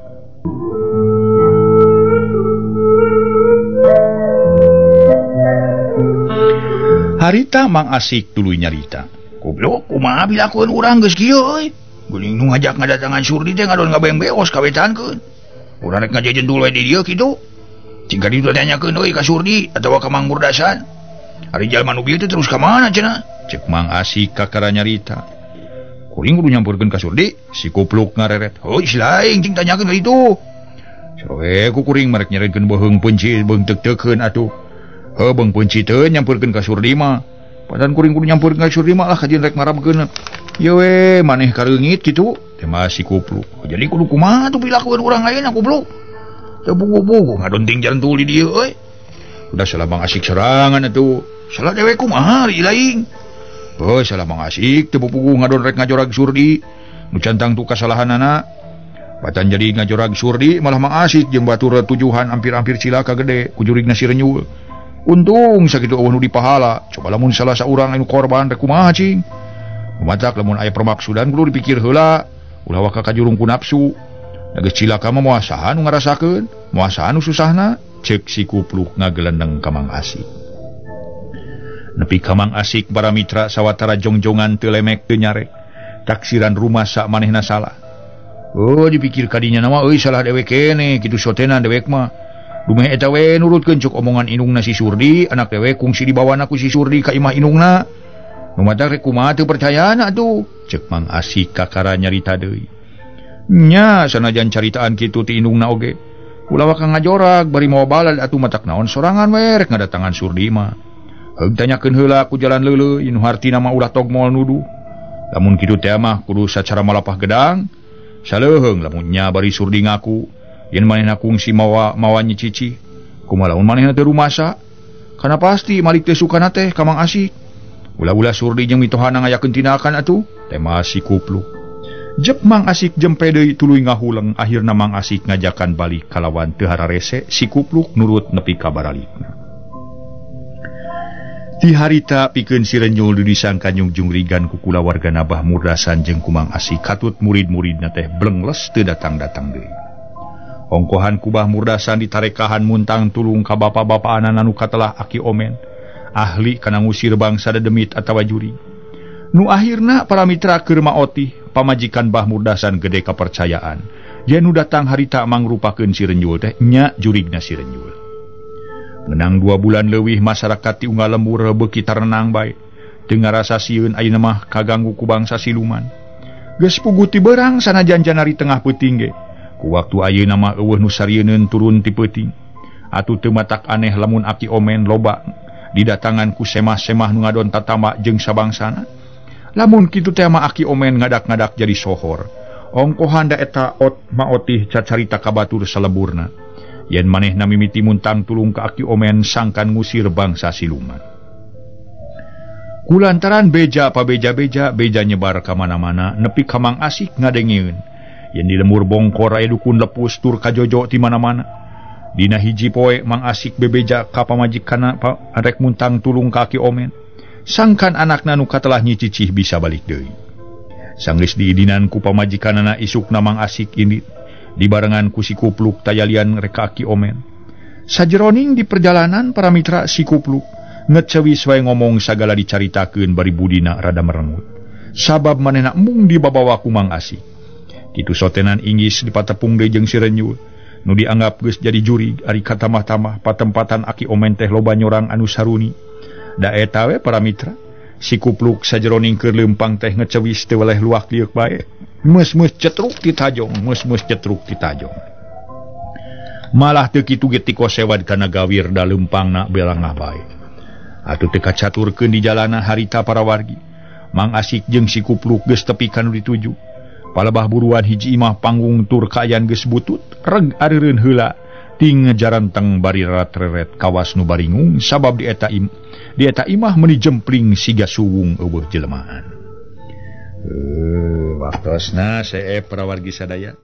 Harita Mang Asik tuluy nyarita. Goblok kumaha bilakueun urang geus kieu euy. Geuning nu ngajak ngadatangan Surdi teh ngadon ngabeng-beos kawetankeun. Urang rek ngajejen dulu we di dieu kitu. Cing ka ditu tanyakeun euy ka Surdi atawa ka Mang Murdasan. Ari jalma nu bieu teh terus ka mana cenah? Cek Mang Asik kakara nyarita. Kuring kudu nyamperkeun ka Surdi, si Kupluk ngareret. Heuy si lain cing tanyakeun ka ditu. Saroe ku kuring marek nyerenkeun beuheung peunci beung teuk-teukeun atuh. Heuh beung peunci teu nyamperkeun ka Surdi mah. Padan kuring kudu nyamperkeun ka Surdi mah lah kajian rek marabkeun. Ye we maneh kareungit kitu teh mah si Kupluk. Jadi kudu kumaha tuh pilakueun urang ayeuna Kupluk. Teu bugu-bugu ngadonting jalan tul di dieu euy. Udah salah Mang Asik serangan atuh. Salah dewek kumaha ari lain. Heuh salah Mang Asik teu puguh ngadon rek ngajorag Surdi. Nu cantang tu kasalahanana. Batan jadi ngajorag Surdi malah Mang Asik jeung batur tujuhan ampir-ampir cilaka gede ku jurigna si Renyul. Untung sakitu eueuh nu dipahala. Coba lamun salah saurang anu korban rek kumaha cing. Matak lamun aya permaksudan kudu dipikir heula, ulah waka kajurung ku nafsu. Da geus cilaka mah moal saha nu ngarasakeun, moal saha nu susahna, ceuk si Kupluk ngagelendeng ka Mang Asik. Nepi ka Mang Asik para mitra sawatara jongjongan teu lemek teu nyarek. Taksiran rumah sak manehna salah. Oh dipikir kadinya nama euy salah dewek keneh kitu sotenan dewek mah. Dumeh eta we nurutkeun cuk omongan indungna si Surdi, anak dewek kungsi dibawana ku si Surdi ka imah indungna. Nu matak rek kumaha teu percayana atuh, ceuk Mang Asik kakara nyarita deui. Nya sanajan caritaan kitu ti indungna oge. Ulah waka ngajorag bari mawa balad atuh matak naon sorangan we rek ngadatangan Surdi mah. Heug tanyakeun heula ku jalan leuleuy nu hartina mah ulah togmol nuduh. Lamun kitu teh mah kudu sacara malapah gedang. Saleuheung lamun nya bari Surdi ngaku yen manehna kungsi mawa mawa nyicici. Kumaha lamun manehna teu rumasa? Kana pasti malik teh sukana teh ka Mang Asik. Ulah-ulah Surdi jeung mitohana ngayakeun tindakan atuh, tema si Kupluk. Jep Mang Asik jempe deui tuluy ngahuleng, akhirna Mang Asik ngajakan balik kalawan teu hararese si Kupluk nurut nepi ka baralikna. Ti harita pikeun si Renyul disangka nyungjungrigan ku kulawargana Bah Murdasan jeung ku Mang Asik katut murid-muridna teh blengles teu datang-datang deui. Ongkohan ku Bah Murdasan ditarekahan muntang tulung ka bapa-bapaanana nu katelah Aki Omen, ahli kana ngusir bangsa dedemit atawa juri. Nu akhirna para mitra keur maotih pamajikan Bah Murdasan gede kapercayaan. Yen nu datang harita mangrupakeun si Renyul teh nya jurigna si Renyul. Menang 2 bulan leuwih masyarakat ti unggal lembur beuki tarenang bae. Teu ngarasa sieun ayeuna mah kaganggu ku bangsa siluman. Geus puguh ti beurang sanajan janari tengah peuting ge. Ku waktu ayeuna mah eueuh nu sarieun turun ti peuting. Atuh teu matak aneh lamun Aki Omen loba didatangan ku semah-semah nu ngadon tatamba jeung sabangsana. Lamun kitu teh mah Aki Omen ngadak-ngadak jadi sohor. Ongkohan da eta ot maotih cacarita ka batur saleburna. Yen manehna mimiti muntang tulung ka Aki Omen sangkan ngusir bangsa siluman. Kulantaran beja pabeja-beja beja nyebar ka mana-mana nepi ka Mang Asik ngadengeun. Yen di lemur bongkor aya dukun lepus tur kajojo ti mana-mana. Dina hiji poe Mang Asik bebeja ka pamajikanna rek muntang tulung ka Aki Omen. Sangkan anakna nu katelah nyicicih bisa balik deui. Sanggeus diidinan ku pamajikanana isukna Mang Asik indit dibarengan ku si Kupluk tayalian rek ka Aki Omen. Sajeroning di perjalanan para mitra si Kupluk ngecewis wae ngomong sagala dicaritakeun bari budina rada merengut. Sabab manehna embung dibabawa ku Mang Asik. Kitu sotenan inggis dipatepung deui jeung si Renyul. Nu dianggap geus jadi jurig ari katamah-tamah patempatan Aki Omen teh loba nyorang anu saruni. Da eta we para mitra, si kupluk sajeroning keur leumpang teh ngecewis teu weleh luak lieuk bae. Meus-meus cetruk ti tajong, meus-meus cetruk ti tajong. Malah teu kitu ge tikosewad kana gawir da leumpangna belangah bae. Atuh teu kacaturkeun di jalana harita para wargi. Mang Asik jeung si kupluk geus tepi ka nu dituju. Palebah buruan hiji imah panggung tur kaayaan geus butut, reg areureun heula ting jaranteng bari ratreret kawas nu baringung sabab di eta imah meuni jempling siga suwung eueuh jelema. Waktosna seep para wargi sadaya.